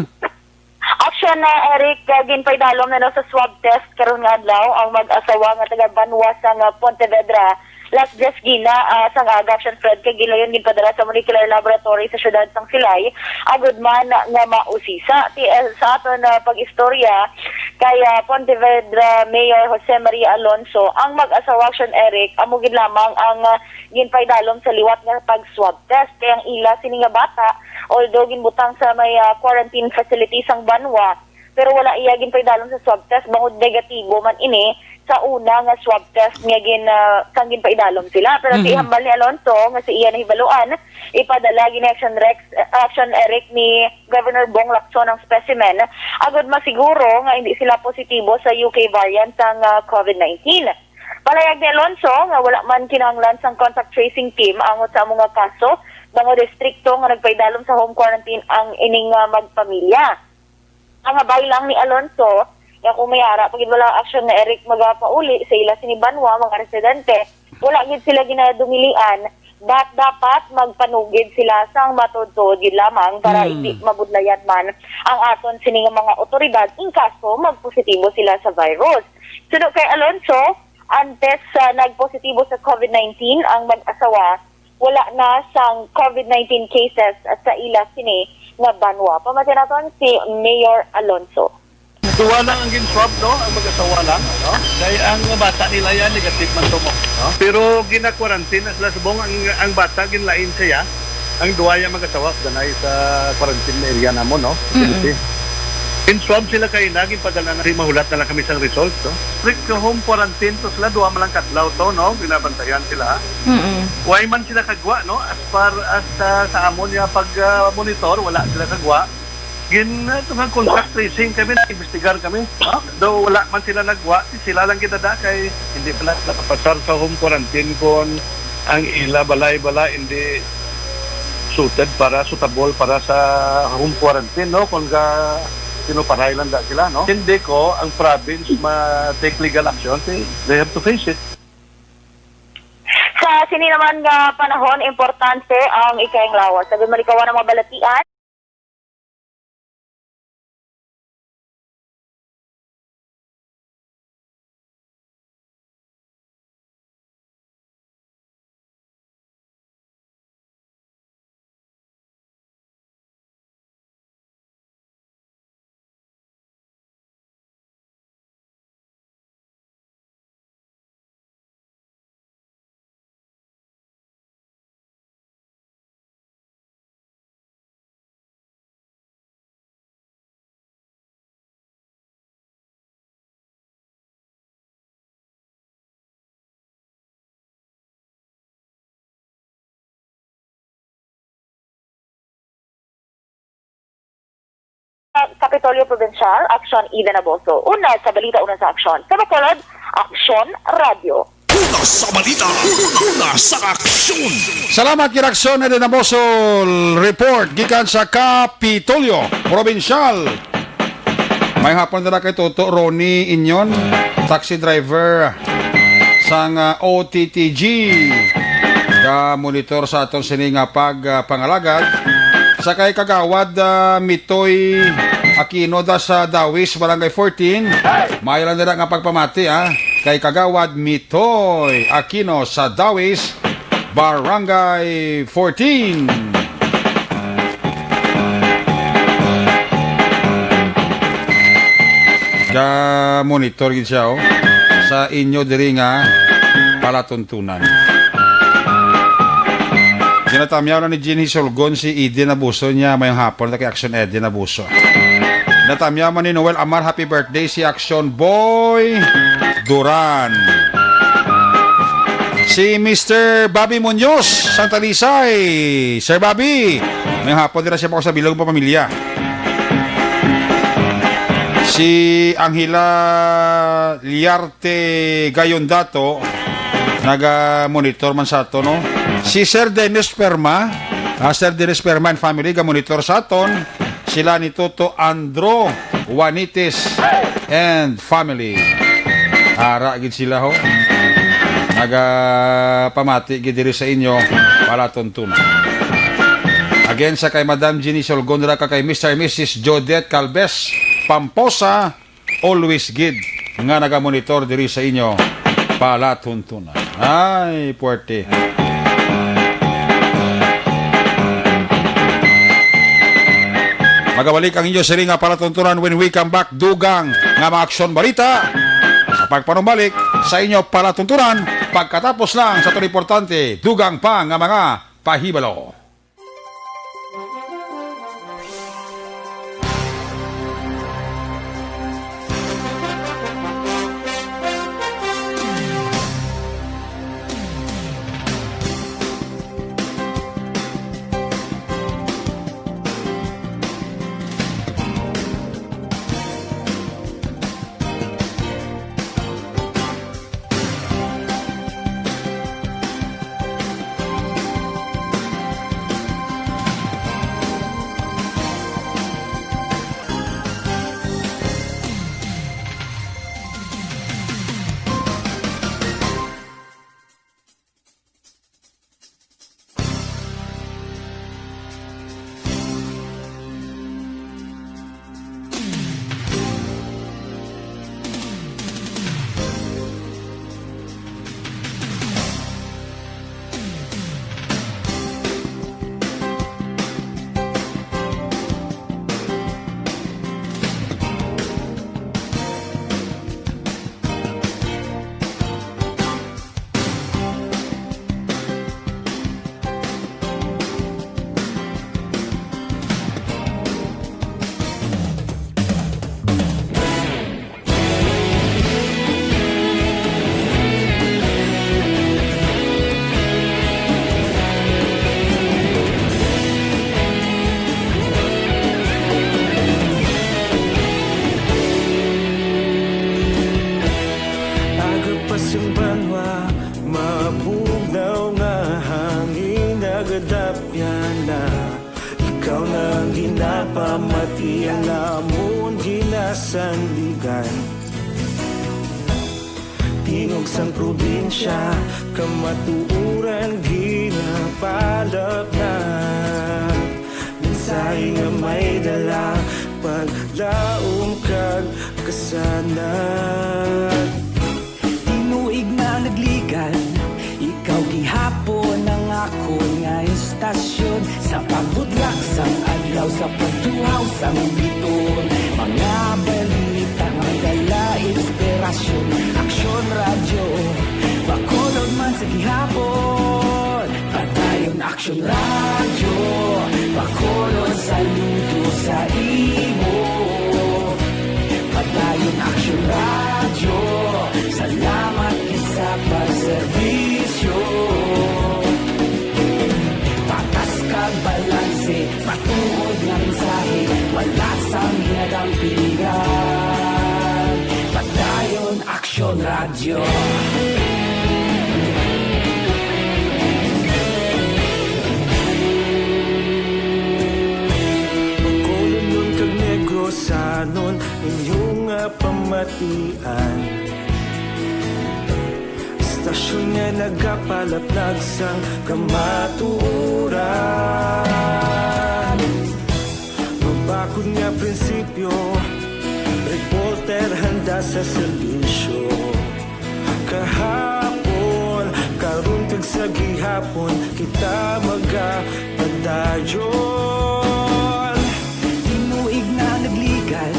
Action na, Eric, uh, ginpaidalom na, no, sa swab test karon nga adlaw ang mag-asawa nga taga Banwa sang, uh, Pontevedra. Las diez gina, uh, sang aga, Action Fred, kay gilayon ginpadala sa molecular laboratory sa siyudad sang Silay, agud man nga mausisa. Ti, uh, sa aton, uh, pag-istorya kay, uh, Pontevedra Mayor Jose Maria Alonso, ang mag-asawa, Action Eric, amo gid lamang ang, uh, ginpaidalom sa liwat nga pag-swab test. Kay ang ila sini nga bata, although ginbutang sa may, ah, quarantine facility sang Banwa, pero wala iya ginpaidalom sa swab test bangod negatibo man ini sa una nga swab test nga gin, ah, kang ginpaidalom sila. Pero sa Mhm. ihambal ni Alonso nga sa iya nahibaluan, ipadala gid ni Action Rex, Action Eric, ni Governor Bong Lacson ang specimen agud masiguro nga hindi sila positibo sa U K variant sang, ah, covid nineteen. Palayag ni Alonso nga wala man kinahanglan sang contact tracing team angot sa amo nga kaso, bangod estrikto nga nagpaidalom sa home quarantine ang ining, ah, magpamilya. Ang habay lang ni Alonso nga kung may ara pa gid wala aksyon ni Eric magapauli sa ila sini banwa, mga residente, wala gid sila ginadumilian, but dapat magpanugid sila sang matuod-tuod gid lamang para Hmm. hindi mabudlayan man ang aton sini nga mga otoridad in kaso magpositibo sila sa virus. Suno kay Alonso, antes sa nagpositibo sa covid nineteen ang mag-asawa, wala na sang covid nineteen cases sa ila sini nga banwa. Pamati naton si Mayor Alonso. Duwa lang ang gin-swab, no? Ang mag-asawa lang, no? Kay ang bata nila yan, negative man to mo, no? Pero gina-quarantine na sila subong ang, ang bata ginlain siya. Ang duwa yang mag-asawa, danay sa quarantine area namon, no? Mm-mm. Facility. In-swab sila kay na, ginpadala na, mahulat na lang kami sang result, no? Strict nga home quarantine to sila, duha man lang kadlaw to, no? Ginabantayan sila. Mm-mm. Way man sila kagwa, no? As far as, ah, sa amon nga pag, ah, monitor, wala sila kagwa. Gin, ah, ito nga contact tracing kami, nag-imbestigar kami, no? Daw wala man sila nagwa, sila lang gidada kay hindi pa nakapasar sa home quarantine kon ang ila balay bala hindi suited para, suitable para sa home quarantine, no? Kon ga-, sinuparay lang da sila, no? Hindi ko ang province ma-take legal action, they have to face it. Sa sini naman nga panahon, importante ang ikayang lawas. Sa malikawan ang mga balatian, Kapitolyo Provincial, Aksyon Eden Aboso. Una sa balita, una sa aksyon. Sa Bacolod, Aksyon Radyo. Una sa balita, una sa aksyon. Salamat kay Aksyon Eden Aboso. Report gikan sa Kapitolyo Provincial. May hapon na kay Toto Ronnie Inyon, taxi driver sang, ah, O T T G. Ga-monitor sa aton sini nga pag, ah, pangalagad. Sa kay Kagawad, ah, Mitoy Aquino da sa Dawis, Barangay fourteen. May lang dira nga pagpamati, ah. Kay Kagawad Mitoy Aquino sa Dawis, Barangay fourteen. Ga-monitor gid siya, oh, sa inyo diri nga palatuntunan. Ginatamyaw na ni Jeannie Sulgon si Eden Abuso niya, may hapon na kay Action Eden Abuso. Natamyaman ni Noel Amar, happy birthday si Action Boy Duran. Si Mister Bobby Muñoz, sang Talisay. Sir Bobby, may hapon dira siya pa sa bilog pa pamilya. Si Angela Liarte Gayondato, naga-monitor man sa ato, no? Si Sir Dennis Perma, ah, Sir Dennis Perma and family, ga-monitor sa aton. Sila ni Toto Andro Juanites and family. Ara gid sila, ho. Nagapamati gid diri sa inyo, palatuntunan. Again, sa kay Madam Jeannie Solgondra, ka kay Mister and Missus Jodette Calves Pamposa, always gid nga nagamonitor diri sa inyo palatuntunan. Ay, puwerte. Magabalik ang inyo sini nga palatuntunan when we come back. Dugang nga mga aksyon balita. Sa pagpanumbalik sa inyo palatuntunan, pagkatapos lang sa tuloy importante, dugang pa nga mga pahibalo. Aga pa sing banwa, mabugnaw nga hangin nagadapyan na. Ikaw na ang ginapamati, ang amon ginasandigan. Tingog sang probinsya, kamatuoran ginapalapnat. Mensahe nga may dala, paglaom kag kasanag. Tinuig na nagligan, ikaw gihapon ang akon nga istasyon. Sa pagbutlak sang adlaw, sa pagtuhaw sang biton, mga balita nga may dala inspirasyon. Aksyon Radyo, Bacolod man sa gihapon. Padayon Aksyon Radyo, Bacolod, saludo sa imo. Padayon Aksyon Radyo, salamat gid sa pagserbisyo. Patas kag balanse, matuod nga mensahe, wala sang ginadampigan. Padayon Aksyon Radyo. Bacolodnon kag Negrosanon, inyo nga pamatian. Istasyon nga nagapalaplag sang kamatuoran. Mabakod nga prinsipyo, reporter handa sa serbisyo. Kahapon, karon kag sa gihapon, kita magapadayon. Tinuig na nagligan,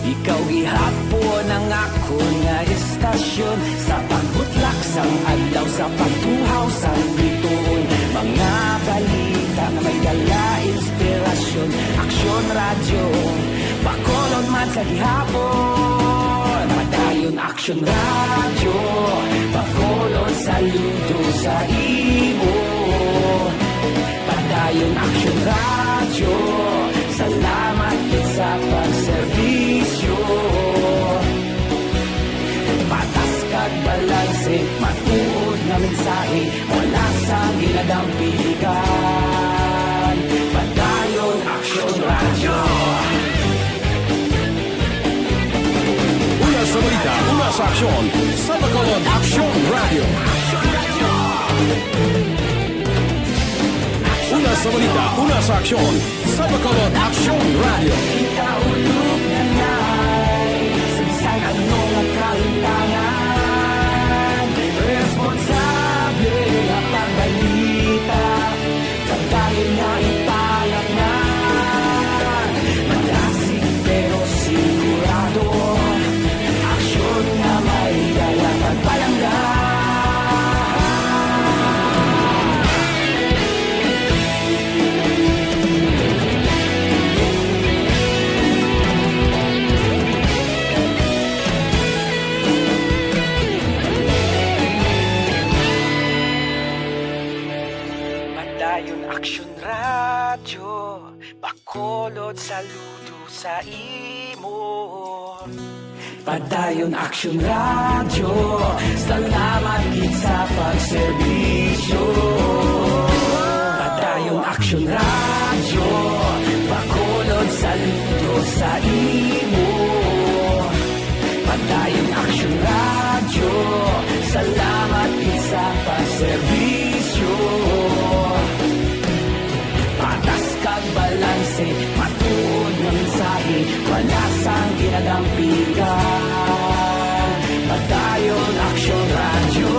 ikaw gihapon ang akon nga istasyon. Sa pagbutlak sang adlaw, sa pagtuhaw sang bituon, mga balita nga may dala inspirasyon. Aksyon Radyo, Bacolod Sa gihapon, Padayon Aksyon Radyo, Bacolod, saludo sa imo. Padayon Aksyon Radyo, salamat gid sa pagserbisyo. Patas kag balanse, matuod nga mensahe, wala sang ginadampigan. Padayon Aksyon Radyo. Una sa balita, una sa aksyon, sa Bacolod Aksyon Radyo. Una sa balita, una sa aksyon, sa Bacolod Aksyon Radyo. Kita ulog na nay, sa bisan ano nga kahintangan, responsable nga pagbalita, pagdayon nga ipalaknag, malasig pero sigurado, aksyon nga may dala pagpalangga. Padayon Aksyon Radyo, Bacolod, saludo sa imo. Padayon Aksyon Radyo, salamat gid sa pagserbisyo. Padayon Aksyon Radyo, Bacolod, saludo sa imo. Padayon Aksyon Radyo, salamat gid sa pagserbisyo. Patas kag balanse, matuod nga mensahe, wala sang ginadampigan. Padayon Aksyon Radyo.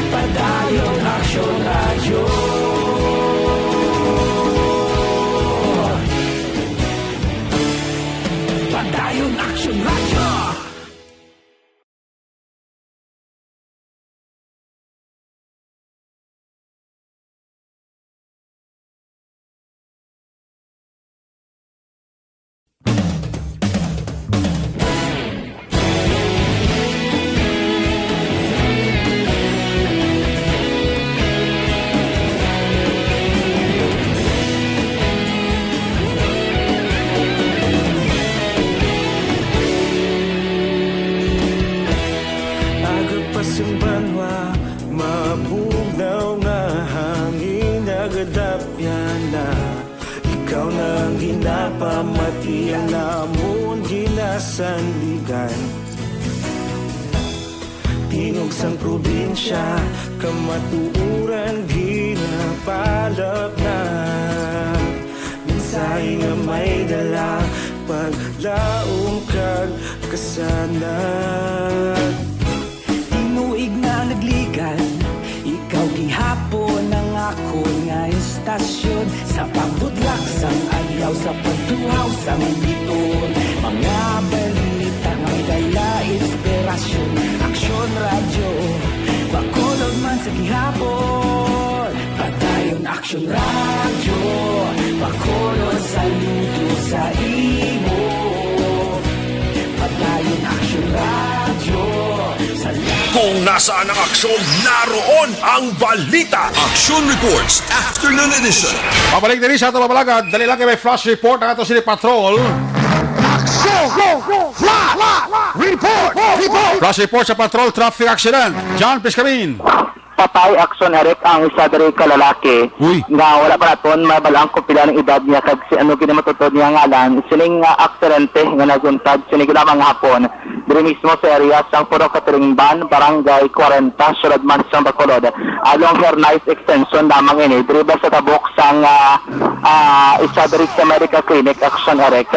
Padayon Aksyon Radyo. Padayon Aksyon Radyo. Agod pa sing banwa, mabugnaw nga hangin nagadapya na. Ikaw na ang ginapamati, ang amon ginasandigan. Tingog sang probinsya, kamatuoran ginapalapnag. Mensahe nga may dala, paglaom kag kasanag. Tinuig na nagligan, ikaw gihapon ang akon nga estasyon. Sa pagbudlak sang adlaw, sa pagtuhaw sang biton, mga balita nga may dala inspirasyon. Aksyon Radyo, Bacolod man sa gihapon. Padayon Aksyon Radyo, Bacolod, saludo sa imo. Padayon Aksyon Radyo, saludo. Kung nasaan ang aksyon, naroon ang balita. Action Reports, Afternoon Edition. Pabalik diri sa ato mabalagad, dali lang kay may flash report ang ato sini patrol. Action! Flash! Report! Report! Flash report sa patrol traffic accident. John Piscamin. Patay, Aksyon Eric, ang isa diri ka lalaki. Uy. Nga wala pa naton mabal-an kung pila ang edad niya kag si ano gid ang matuod niya ngalan. Sining, ah, aksidente nga naguntad sini gid lamang hapon diri mismo sa area sang Puro Catering Van, Barangay kwarenta, Syudad man sang Bacolod. Along Hernice Extension lamang ini, diri ba sa tabok sang, ah, ah, isa diri sa medical clinic, Aksyon Eric.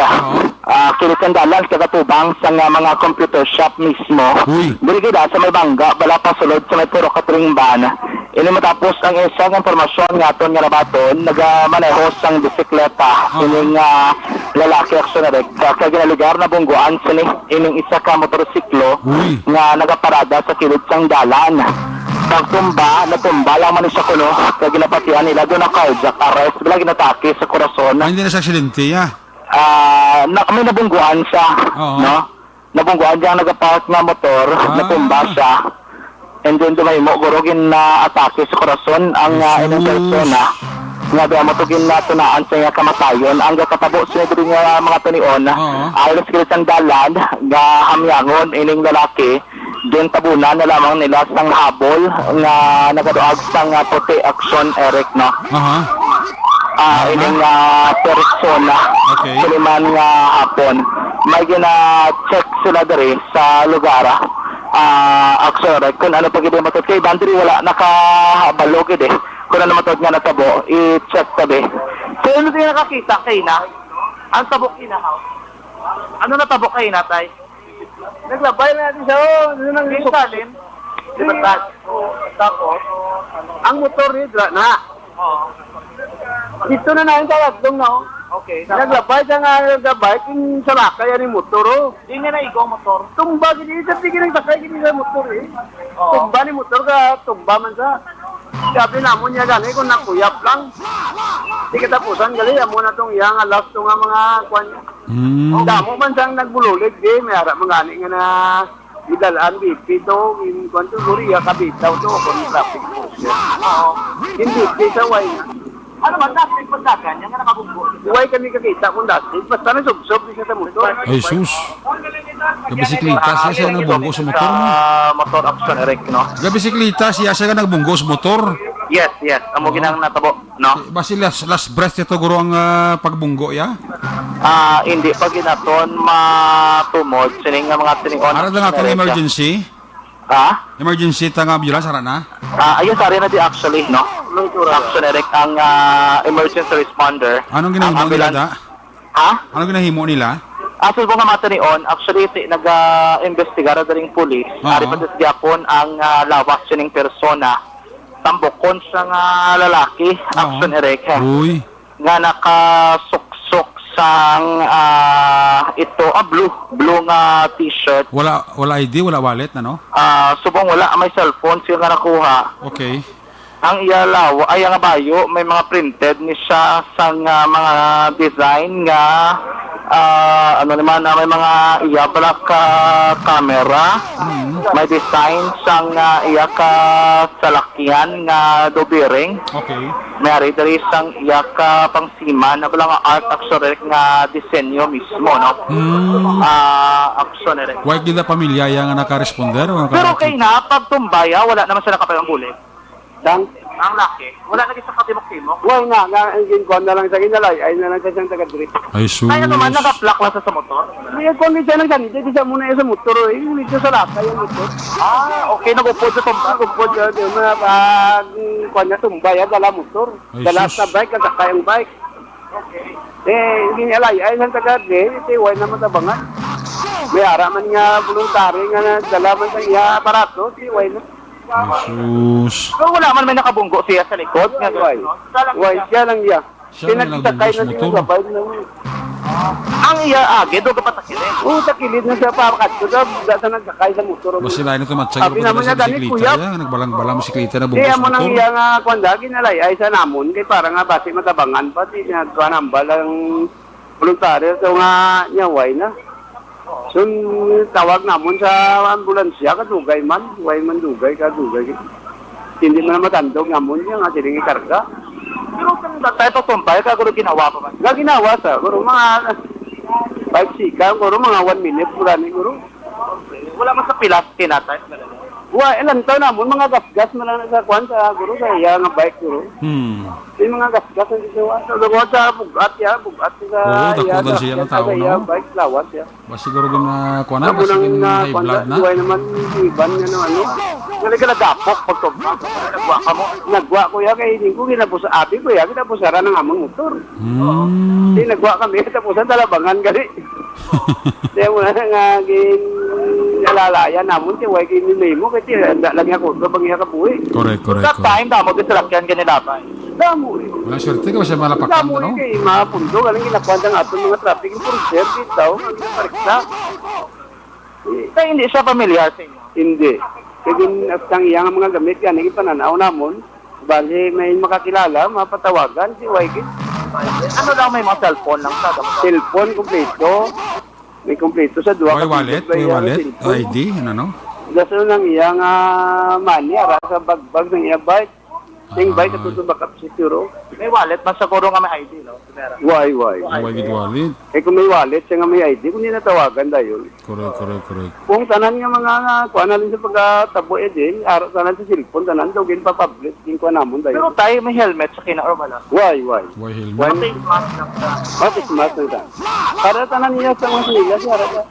Ah, kilid sang dalan sa katubang sang, ah, mga computer shop mismo. Uy. Diri gid, ah, sa may bangga, bala pasulod sa may Puro Catering Van. Ini matapos ang isa nga impormasyon nga aton nga nabaton, nagamaneho sang bisikleta. Ah. Ining, ah, lalaki, Aksyon Eric, ah, kay ginalugar, nabungguan sini ining isa ka motorsiklo. Uy. Nga nagaparada sa kilid sang dalan. Pagtumba, natumba lang man siya kuno, kay ginapatian nila, doon na cardiac arrest, wala ginatake sa korason. Ah, hindi na sa aksidente, ah. Ah, na, may nabungguan siya, Oo. no? Nabungguan siya ang nagapark nga motor, Ah. natumba siya. And then, dumahimo, guro, gin-atake sa korason ang, ah, ilang Jesus. persona. Nga, di mo to ginatunaan sa iya kamatayon. Ang gatabo sa diri nga mga tunion, Oo. ayon sa kilit sang dalan, nga hamyangon ining lalaki, gintabunan na lamang nila sang habol nga nagaduag sang, ah, puti, Aksyon, Eric, no? Aha. Ah, Aha. ining, ah, persona, Okay. Suliman nga hapon. May gina-check sila diri sa lugar, ah, Aksyon, Eric, kung ano pa gid yung matod kay Bandri, wala nakabalo gid eh. Kung ano matod nga natabo, i-check pa, be. So, ano din nakakita kay na? Ang tabok inahaw. Ano na tabok kay na, tay? Naglabay na natin siya, oh. Ano nang Yung salin? Di ba, tas? Tapos? Ang motor ni Dra na. Oo. Dito na na yung tawatlong na, oh. Okay, tapos? Naglabay siya nga, naglabay, yung salakay, yan yung motor, oh. Di niya naigo ang motor? Tumba, gini, isa, di gini, sakay, gini sa motor, eh. Oo. Tumba ni motor ka, tumba man sa. Sabi namon niya gani kung nakuyap lang. Di katapusan gali, amo na tong iya nga last to nga mga kwan. Hmm. Damo man sang nagbulolig, di, may ara man gani nga na gidalaan B P to, in kwan to, Korea, kabitaw to, kung traffic po siya. Oo. Hindi, di sa way. Ano man, dati pagdagan, yung nga nakabunggo. Way kami kakita kung dati, basta na subsob di siya sa motor. Ay, sus. Gabisikleta siya, siya nagbunggo sa motor, no? Sa motor, Aksyon, Eric, no? Gabisikleta siya, siya nagbunggo sa motor. Yes, yes. Amo Oo. ginang natabo, no? Basi last, last breath nito, guro, ang, ah, pagbunggo, ya? Ah, hindi pa ginaton matumod. Sining nga mga tinion, Ara na nato ang Aksyon, Eric, ya. emergency? Ha? Emergency ta nga ambulance, ara na? Ah, ayun, sa area na di actually, no? Aksyon, Eric, ang, ah, emergency responder. Anong ginahimo Ang nila, ambulance da? Ha? Anong ginahimo nila? Ah, subong nga mata ni On, actually, ti-, nag-, ah, investigar na rin pulis. Oo. Ari pa sa gyapon ang, ah, lawas sining persona. Tambukon siya nga lalaki, Oo. Aksyon, Eric, ha? Uy. Nga nakasuksok sang, ah, ito, ah, blue, blue nga t-shirt. Wala, wala I D, wala wallet, ano? Ah, subong wala, may cellphone siya nga nakuha. Okay. Ang iya law-, ay, ang bayo, may mga printed ni siya sang, ah, mga design nga, ah, ano naman, ah, may mga iya pala ka camera, Mm. may design sang, ah, iya ka salakyan nga do bearing. Okay. May ari diri sang iya ka pang Siman, na pala nga art, Aksyon, Eric, nga disenyo mismo, no? Hmm. Ah, Aksyon, Eric. Wa gid na pamilya ya nga nakaresponder o naka- Pero kay na, pagtumbay, ah, wala naman siya nakapay ang bulig. Dang? Ang laki, wala lagi sa katimok-timok. Wala nga, nga, ang ginkuan na lang sa ginalay, ay na lang sa siyang taga-drip. Ay, sus. Kaya naman, nagaplak lang sa, sa motor. Hindi, kung di siya nagsanita, di siya muna yung sa motor, eh. Hindi siya sa lakay yung motor. Ah, okay, nag-upod sa tumba. Nag-upod siya, di, mga pag, kuan niya, tumbay, ah, dala motor. Ay, Dala sus. sa bike, kasakay ang bike. Eh, hindi niya lay, ay, sa taga, di, di, way na matabangan. May ara man nga voluntary nga nagdala man sa iya aparato, di, way na. Ay, sus. So, wala man may nakabunggo siya sa likod, nga Way. gano'n? Siya lang Way, siya. siya lang iya. Siya lang Pinagsakay nagbunggo sa na siya motor. sa bike na. Ang iya agi, doon ka patakilid. Oo, takilid na siya pa, kadto sa, sa nagsakay sa motor. Basi lain ito, matsay Abi ko naman talaga niya, sa gani, bisikleta, kuya. ya, nagbalang-balang bisikleta na Di, bunggo sa amo nang motor. iya nga, kwan, lagi na lay, ay sa namon, kay para nga basi matabangan pa, di, nagkanambal ang voluntaryo, so nga, niya, way na. So, tawag namon sa ambulansya, kadugay man, way man dugay, kadugay. Hindi man na matandog namon niya, nga siling ikarga. Pero kung tayo pagtumpay, ka, guro, ginawa pa ba? Nga ginawa sa, guro, mga five second, guro, mga one minute, guro, ni, guro. Wala man sa pilas kinatay? Wa, ilang taon namon, mga gasgas man lang sa kwan, sa, guro, sa iya nga bike, guro. Hmm. May mga gasgas ang ginawa. Sa lungod sa bugat, ya, bugat sa Oo, iya, dakutan siya sa, nga sa tao, iya, no? bike, lawas, ya. Ba siguro gin, ah, kuwan na, Amo ba siguro nang, gin ah, high kuwan blood na, na? Iway naman, iban nga, no, ano. Nga nagkakadapok, pagtubag. Nagwa ka mo. Nagwa ko, ya, kay hindi ko ginabus-, abi ko, ya, ginabusara ng among motor. Hmm. Di nagwa kami, tapusan talabangan gali. Kaya mo na nga, gin-alalayan namon, kay way gin-, nimo, kay tira, anda lang ako, kabang iya kabuhi. Correct, correct, That correct. time, damo, gin-, salakyan, gin-, nilabay. Damo, eh. Wala swerte ka, basta malapakan Damo, to, no? eh, kay mga pundo, galing ginakuan ang aton mga traffic enforcer, di tao, ang ginaparekta. Eh, Kaya hindi siya pamilyar sa inyo. hindi. Kay gin-, ang iya nga mga gamit gani gipananaw namon. Bali, may makakilala, mapatawagan si Y G. Ano lang, may mga cellphone lang sa gamit? Cellphone, kompleto. May kompleto sa duha May ka wallet, pilot may ba iya nga wallet, cellphone? I D, ano, no? Daso nang iya nga money, ara sa bagbag ng iya bike. Sing bike, Ah. Ato sa backup secure, oh. May wallet man siguro nga may I D, no? Why, why? Why gid wallet? Eh, kung may wallet siya nga may I D, kung di natawagan dayon. Correct, correct, correct. Kung tanan nga mga, nga, kuha na lang sa pagkatabo, eh, din, ara tanan sa cellphone, tanan daw, gin pa-public, gin kuha namon dayon. Pero tayo, may helmet sa kina or wala? Why, why? Why helmet? Why? Face mask lang sa What is mask lang sa? Para tanan niya sa mga sinilas, para sa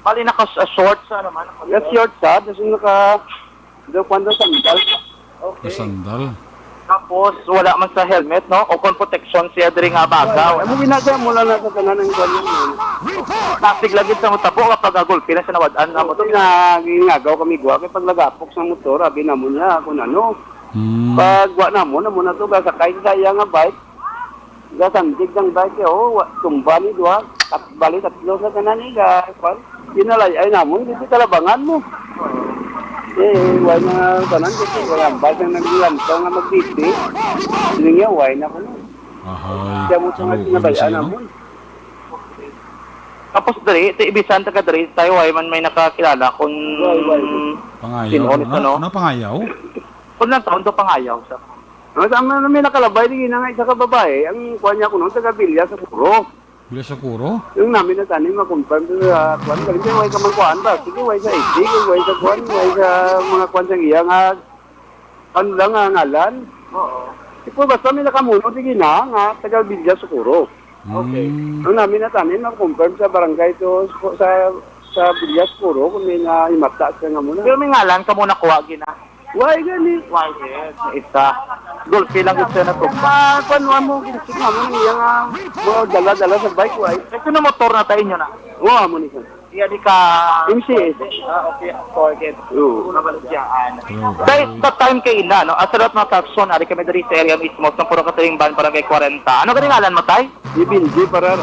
Bali, naka-short sa naman. Yes, short sa, tapos naka, daw, kwan daw, sandal. Okay. Sa sandal. Tapos, wala man sa helmet, no? O kung protection siya diri nga baga, Wala. Amo ginagawa mo lang na sa tanan ng kwan yun. Nasig lagi sa mutabo kapag agulpi na siya nawad-an nga motor. Hindi na, ginagaw kami guwa. Kaya pag nagapok sa motor, abi na mo niya kung ano. Hmm. Pag wa na mo, na mo na to, gasakay sa iya nga bike. Gasandig ang bike, eh, oh, wa, tumba ni duha. Tat-, bali, tatlo sa tanan nila, kwan. Ginalay-ay namon, dito talabangan mo. Eh, why na tanan, kasi wala ang bike ang naglantaw nga mag-D P. Hindi nga, why na ko na. Ahay, Kaya mo ito nga kaluoy mo sinabayaan siya, no? namon. Tapos diri, ti ibisan taga diri, tayo, why man may nakakilala kung Why, why? Pangayaw, sino, ano, ano? Ano, pangayaw? Kung lang taon to, pangayaw sa Ang sa mga may nakalabay, di na nga isa ka babae, ang kuha niya ko noon, taga Villa Socorro. Villa Socorro? Yung namin na tanim, ma-confirm to sa kuwan. Kasi way ka man kuwan ba? Sige, way sa I D, way sa kuwan, way sa mga kuwan sa iya nga, ano lang nga ngalan. Oo. Ikaw, basta may nakamuno, sige na, nga taga Villa Socorro. Okay. Mm. Ang namin na tanim, ma-confirm sa barangay to, sa, sa Villa Socorro, kung may nahimata siya nga muna. Pero may ngalan ka muna kuha, gina? Why gani? Why, yes, isa. Gulpi lang gud siya na to. Ah, kwan, wa mo, ginisip nga mo, nang iya nga, mga dala-dala sa bike, why? Ito na motor na tayo nyo na. Wa mo ni siya. Iya di ka M C S. Ah, okay. Forget. Oo. Una ba siya, ano? Kay sa time kay ina, no? As a lot mga caption, ari kami diri sa area mismo, sa Puro Katiringban, Barangay kwarenta. Ano gani ngalan mo, tay? Si Benji Parar.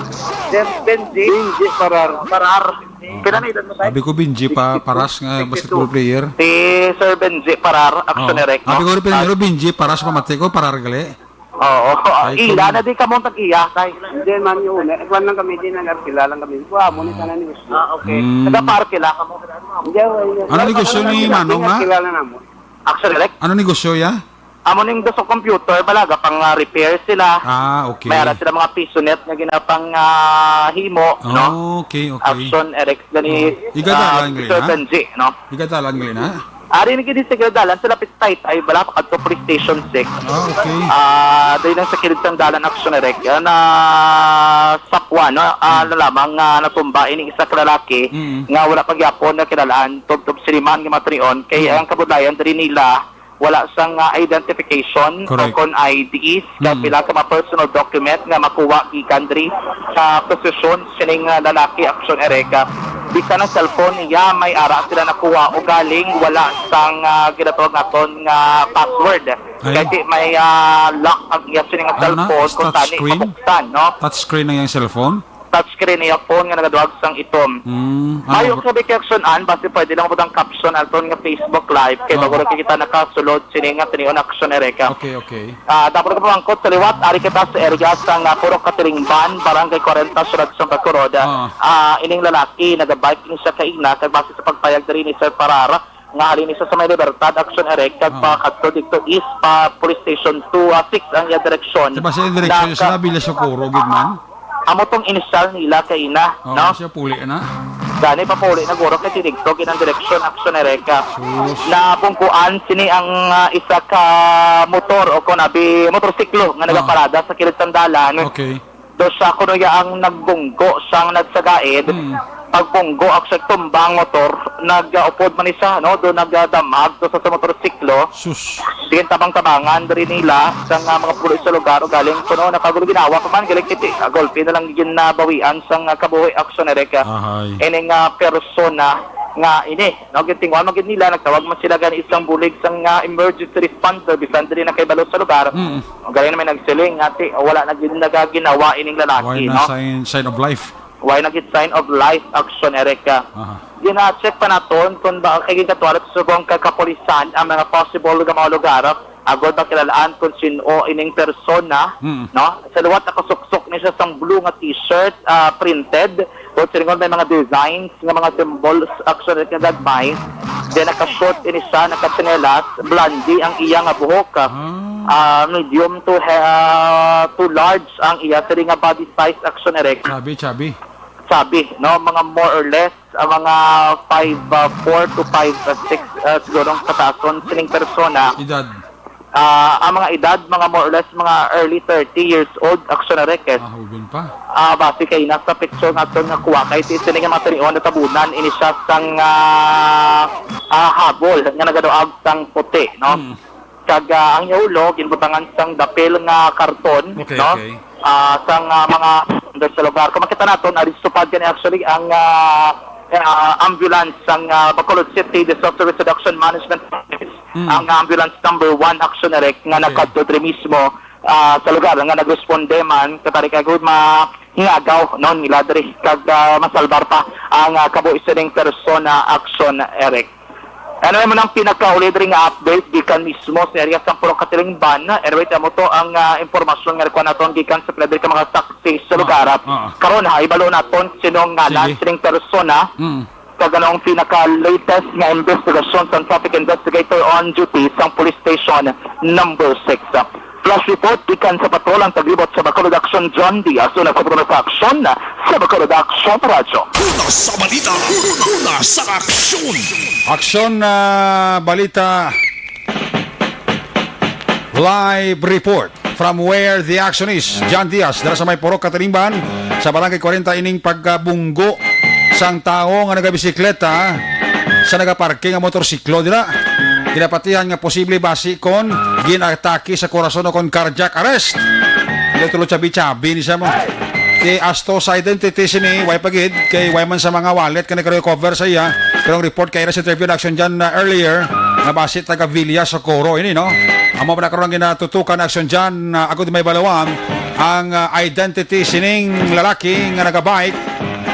Ben-, Benji? Benji Parar. Parar. Oo. Pila na edad mo, tay? Abi ko, Benji pa, Paras nga basketball player. Si Sir Benji Parar, Action Oo. Erect, Abi no? ko, primero, Benji Paras, pamati ko, Parar gali. Oo. Ay, Ila ito. na di ka mong tag-iya, tay. Hindi man yung una. Kuwan lang kami, di nag-arkila lang kami. Kuha mo ni sana ni gusto. Ah, okay. Mm. Taga-Par kila ka mo. Hindi, wala. Ano negosyo ni Manong, ha? Kilala na mo. Action Erect? Ano negosyo, ya? Amo ning dos ka computer, balaga pang, ah, repair sila. Ah, okay. May ara sila mga pisonet nga ginapang, ah, himo, no? Oh, okay, okay. Action Erect gani, Oh. Igadalan ah, gali Sir na? Benji, no? Igadalan gali na? Ari ni gid sa dalan sila pitay tay bala pa kadto police station six. Ah, okay. Ah, dahil lang sa kilid sang dalan Action Erect, ah, na sakwa, no? Ah, Hmm. na lamang, ah, natumba ini isa ka lalaki Mm. nga wala pa gyapon nakilalaan tubtob siniman nga matinion kay Mm. ang kabudlayan diri nila wala sang, ah, identification Correct. o kon I Ds, kag Mm. pila ka mga personal document nga makuha gikan diri sa posesyon sining, ah, lalaki, Action Erect. Bisan ang cellphone niya, may ara sila nakuha, ugaling wala sang, ah, ginatawag naton nga password. Ay. Kay di may, ah, lock ang iya sining nga Ano na? cellphone kung Touch tani screen? mabuksan, no? Touch screen ang iyang cellphone? Touchscreen iya phone nga nagaduwag sang itom. Mm, Mayo ano? Ka reaction an, basi pwede lang pud ang caption aton nga Facebook Live kay Oh. bago ra kita nakasulod sini nga tinion Action Erect. Okay, okay. Ah, dapat ka pamangkot sa liwat, ari kita sa area sa nga Purok Katilingban, Barangay kwarenta, Syudad sa Bacolod. Ah. Ah, ining lalaki, nagabike ni siya kaina, kag base sa pagpayag diri ni Sir Parar, nga halin ni sa, sa may Libertad, Action Erect, kag Oo. pa kadto dito is pa Police Station two, ah, six ang iya direksyon. Diba sa direksyon Naka- sa Villa Socorro, gid man? Amo tong inisyal nila kaina, Oo, no? Siya puli na. Gani, papuli na guro kay tinigtog inang direksyon, Action Erect. Sus. Nabungkuan sini ang, ah, isa ka motor o kon abi motorsiklo nga Oo. nagaparada sa kilid sang dalan. Okay. Do siya kuno ya ang nagbunggo sang nagsagaid. Mm. Pagbunggo, ang siya tumbang motor, nag-, uh, upod man ni siya, no? Do nagdamag to sa, sa motorsiklo. Sus. Sige, tabang-tabangan diri nila sang, uh, mga pulis sa lugar, ugaling kuno nakagulo ginawa pa man, galing kiti, uh, gulpi na lang ginabawian sang, uh, kabuhi, Action Erect. Ahay. Ining, uh, persona nga ini, no? Gintinguhan man gid nila, nagtawag man sila gani isang bulig sang, uh, emergency responder, bisan diri na kay balo sa lugar. Mm. Ang galing na may nagsiling, ati, wala na gid nagaginawa ining lalaki, Why na no? sign, sign of life? Why nag-sign of life action, Eric? Aha. Gina-check pa naton kung ba kay gigatualat subong kag kapulisan ang mga possible nga mga lugar agod makilal-an kung sin-o ining persona, Mm. no? Sa liwat nakasuksok ni siya sang blue nga t-shirt, ah, printed, o silingon may mga designs nga mga symbols, action, Eric, nga gagmay. Then nakashort ini siya, nakatsinelas, blondie ang iya nga buhok. Ah. Ah, medium to he-, ah, to large ang iya, siling nga body size, action, Eric. Chubby, chubby. Sabi, no, mga more or less, ah, mga five four to five six, ah, siguro ang kataason sining persona. Edad. Ah, ang mga edad, mga more or less, mga early thirty years old, action, Eric. Ah, hubin pa. Ah, base kay nasa picture nga to nga kuha kay si sining mga tinion na tabunan, ini siya sang, ah, ah, habol nga nagaduag sang puti, no? Mm. Kag, ah, ang iya ulo ginbutangan sang dapil nga karton, Okay, no? okay. Ah, sang, ah, mga under sa lugar. Kung makita naton, ari sa tupad gani actually ang, ah, ah, ambulance sang, ah, Bacolod City Disaster Risk Reduction Management Service, Mm. ang ambulance number one action, Eric, nga Okay. nakadto diri mismo, ah, sa lugar nga nagresponde man, katari kag ma-, hingagaw, no, nila diri kag, ah, masalbar pa ang, ah, kabuhi sining persona, action, Eric. Ano man ang pinakauli diri nga update gikan mismo sa area sang Purok Katilingban? Anyway, amo to ang, ah, impormasyon nga nakuha naton gikan sa pila diri ka mga saksi sa Ah, lugar. ah. Karon, ha, ibalo naton sinong ngalan Sige. sining persona. Mm. Kag ano ang pinaka-latest nga investigasyon sang traffic investigator on duty sang Police Station Number Six. Flash report gikan sa patrol ang taglibot sa Bacolod Action, John Diaz, una sa Bacolod Action, sa Bacolod Action Radyo. Una sa balita, una sa aksyon. Aksyon na balita. Live report from where the action is. John Diaz, dala sa may Purok Katilingban, sa Barangay kwarenta, ining pagkabunggo sang tawo nga nagabisikleta sa nagaparking nga motorsiklo dira. Ginapatihan nga posible basi kon ginatake sa korason o kon cardiac arrest. Tulo-tulo chabi-chabi ni siya mo. Kay as to sa identity sini, way pa gid, kay way man sa mga wallet ka nag-recover sa iya. Pero ang report kay sa interview na action dyan na earlier, nga basi taga Villa Socorro ini, no? Amo pa na karon ang ginatutukan na action dyan, na agud may balawan ang, ah, identity sining lalaki nga nagabike,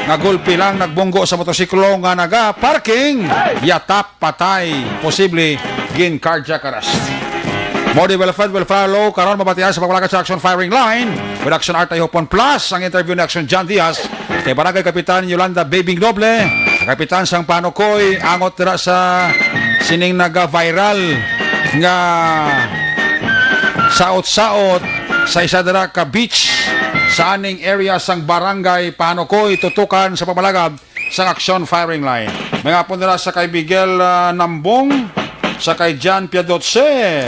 nga gulpi lang nagbunggo sa motorsiklo nga naga-parking. Yatap, patay, posible gin cardiac arrest. More development will follow. Karon mabatian sa pagpalagad sa action firing line with action Artay Hopon plus ang interview ni action John Diaz kay Barangay Kapitan Yolanda Bebing Noble, kapitan sang Panukoy, angot dira sa sining naga-viral nga saot-saot sa isa dira ka beach sa aning area sang Barangay Panukoy, tutukan sa pagpalagad sang action firing line. May hapon dira sa kay Miguel, ah, Nambong, sa kay John Piadoce.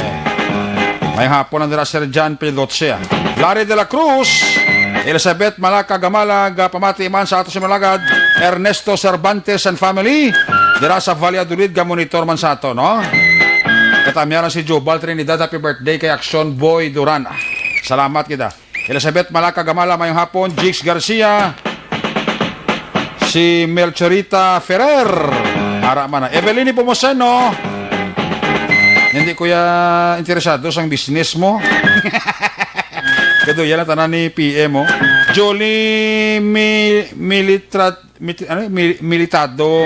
May hapon lang dira, Sir John Piadoce, ah. Larry de la Cruz, Elizabeth Malaca Gamala, gapamati man sa ato sa malagad, Ernesto Cervantes and family, dira sa Valladolid, gamonitor man sa ato, no? Katamyaran si Jubal Trinidad, happy birthday kay Action Boy Duran. Salamat kita. Elizabeth Malaca Gamala, mayong hapon. Jigs Garcia, si Melchorita Ferrer. Ara man na. Evelyn Nepomuceno. Hindi ko ya interesado sang business mo. Kaduya na tanan ni P M mo. Jolie Mi-, Militra-, Mit-, ano, Mi-, Militado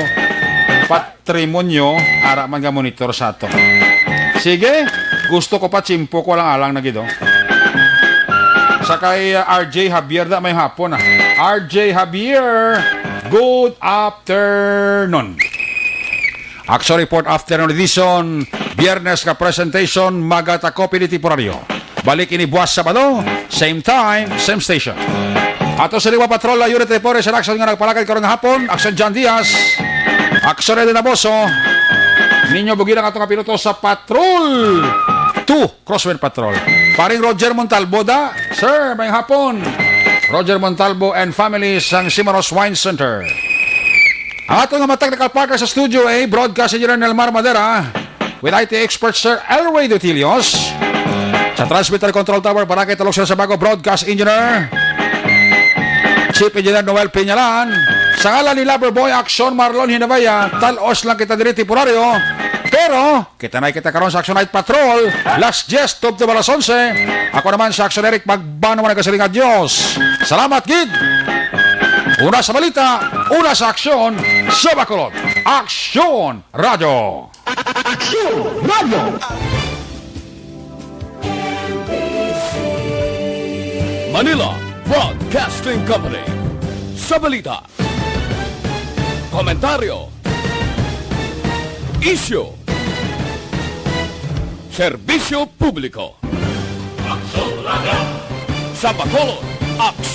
Patrimonio, ara man nga monitor sa ato. Sige, gusto ko pa, tsimpo ko lang alang na gid, oh. Sa kay, uh, R J Javier, da, may hapon, ah. R J Javier, good afternoon. Action Report Afternoon Edition, Biyernes nga presentation, Magata Coffee di Temporario. Balik ini buwas Sabado, same time, same station. Ato sa lima patrol, la Yuri Tripores, sa action nga nagpalakad karong hapon, action John Diaz, action Eden Aboso, ninyo bugi ang ato nga piloto sa Patrol two, Crosswind Patrol. Paring Roger Montalbo da, sir, may hapon. Roger Montalbo and family sang Simaros Wine Center. Ang ato nga matag nakapartner sa studio ay broadcast engineer Nelmar Madera, with I T expert Sir Elway Dutilios. Sa transmitter control tower, Barangay Taloksan sa Bago, broadcast engineer, Chief Engineer Noel Peñalan. Sa ngalan ni Lover Boy Action Marlon Hinabaya, talos lang kita diri temporaryo. Pero, kita na kita karon sa Action Night Patrol, last yes, tubtob alas onse. Ako naman sa Action Eric Magbano, nagasiling, adios. Salamat gid. Una sa balita, una sa aksyon, sa Bacolod. Aksyon Radio. Aksyon Radio. Manila Broadcasting Company. Sa balita, komentaryo, isyu, serbisyo publiko. Aksyon Radio. Sa Bacolod, Aksyon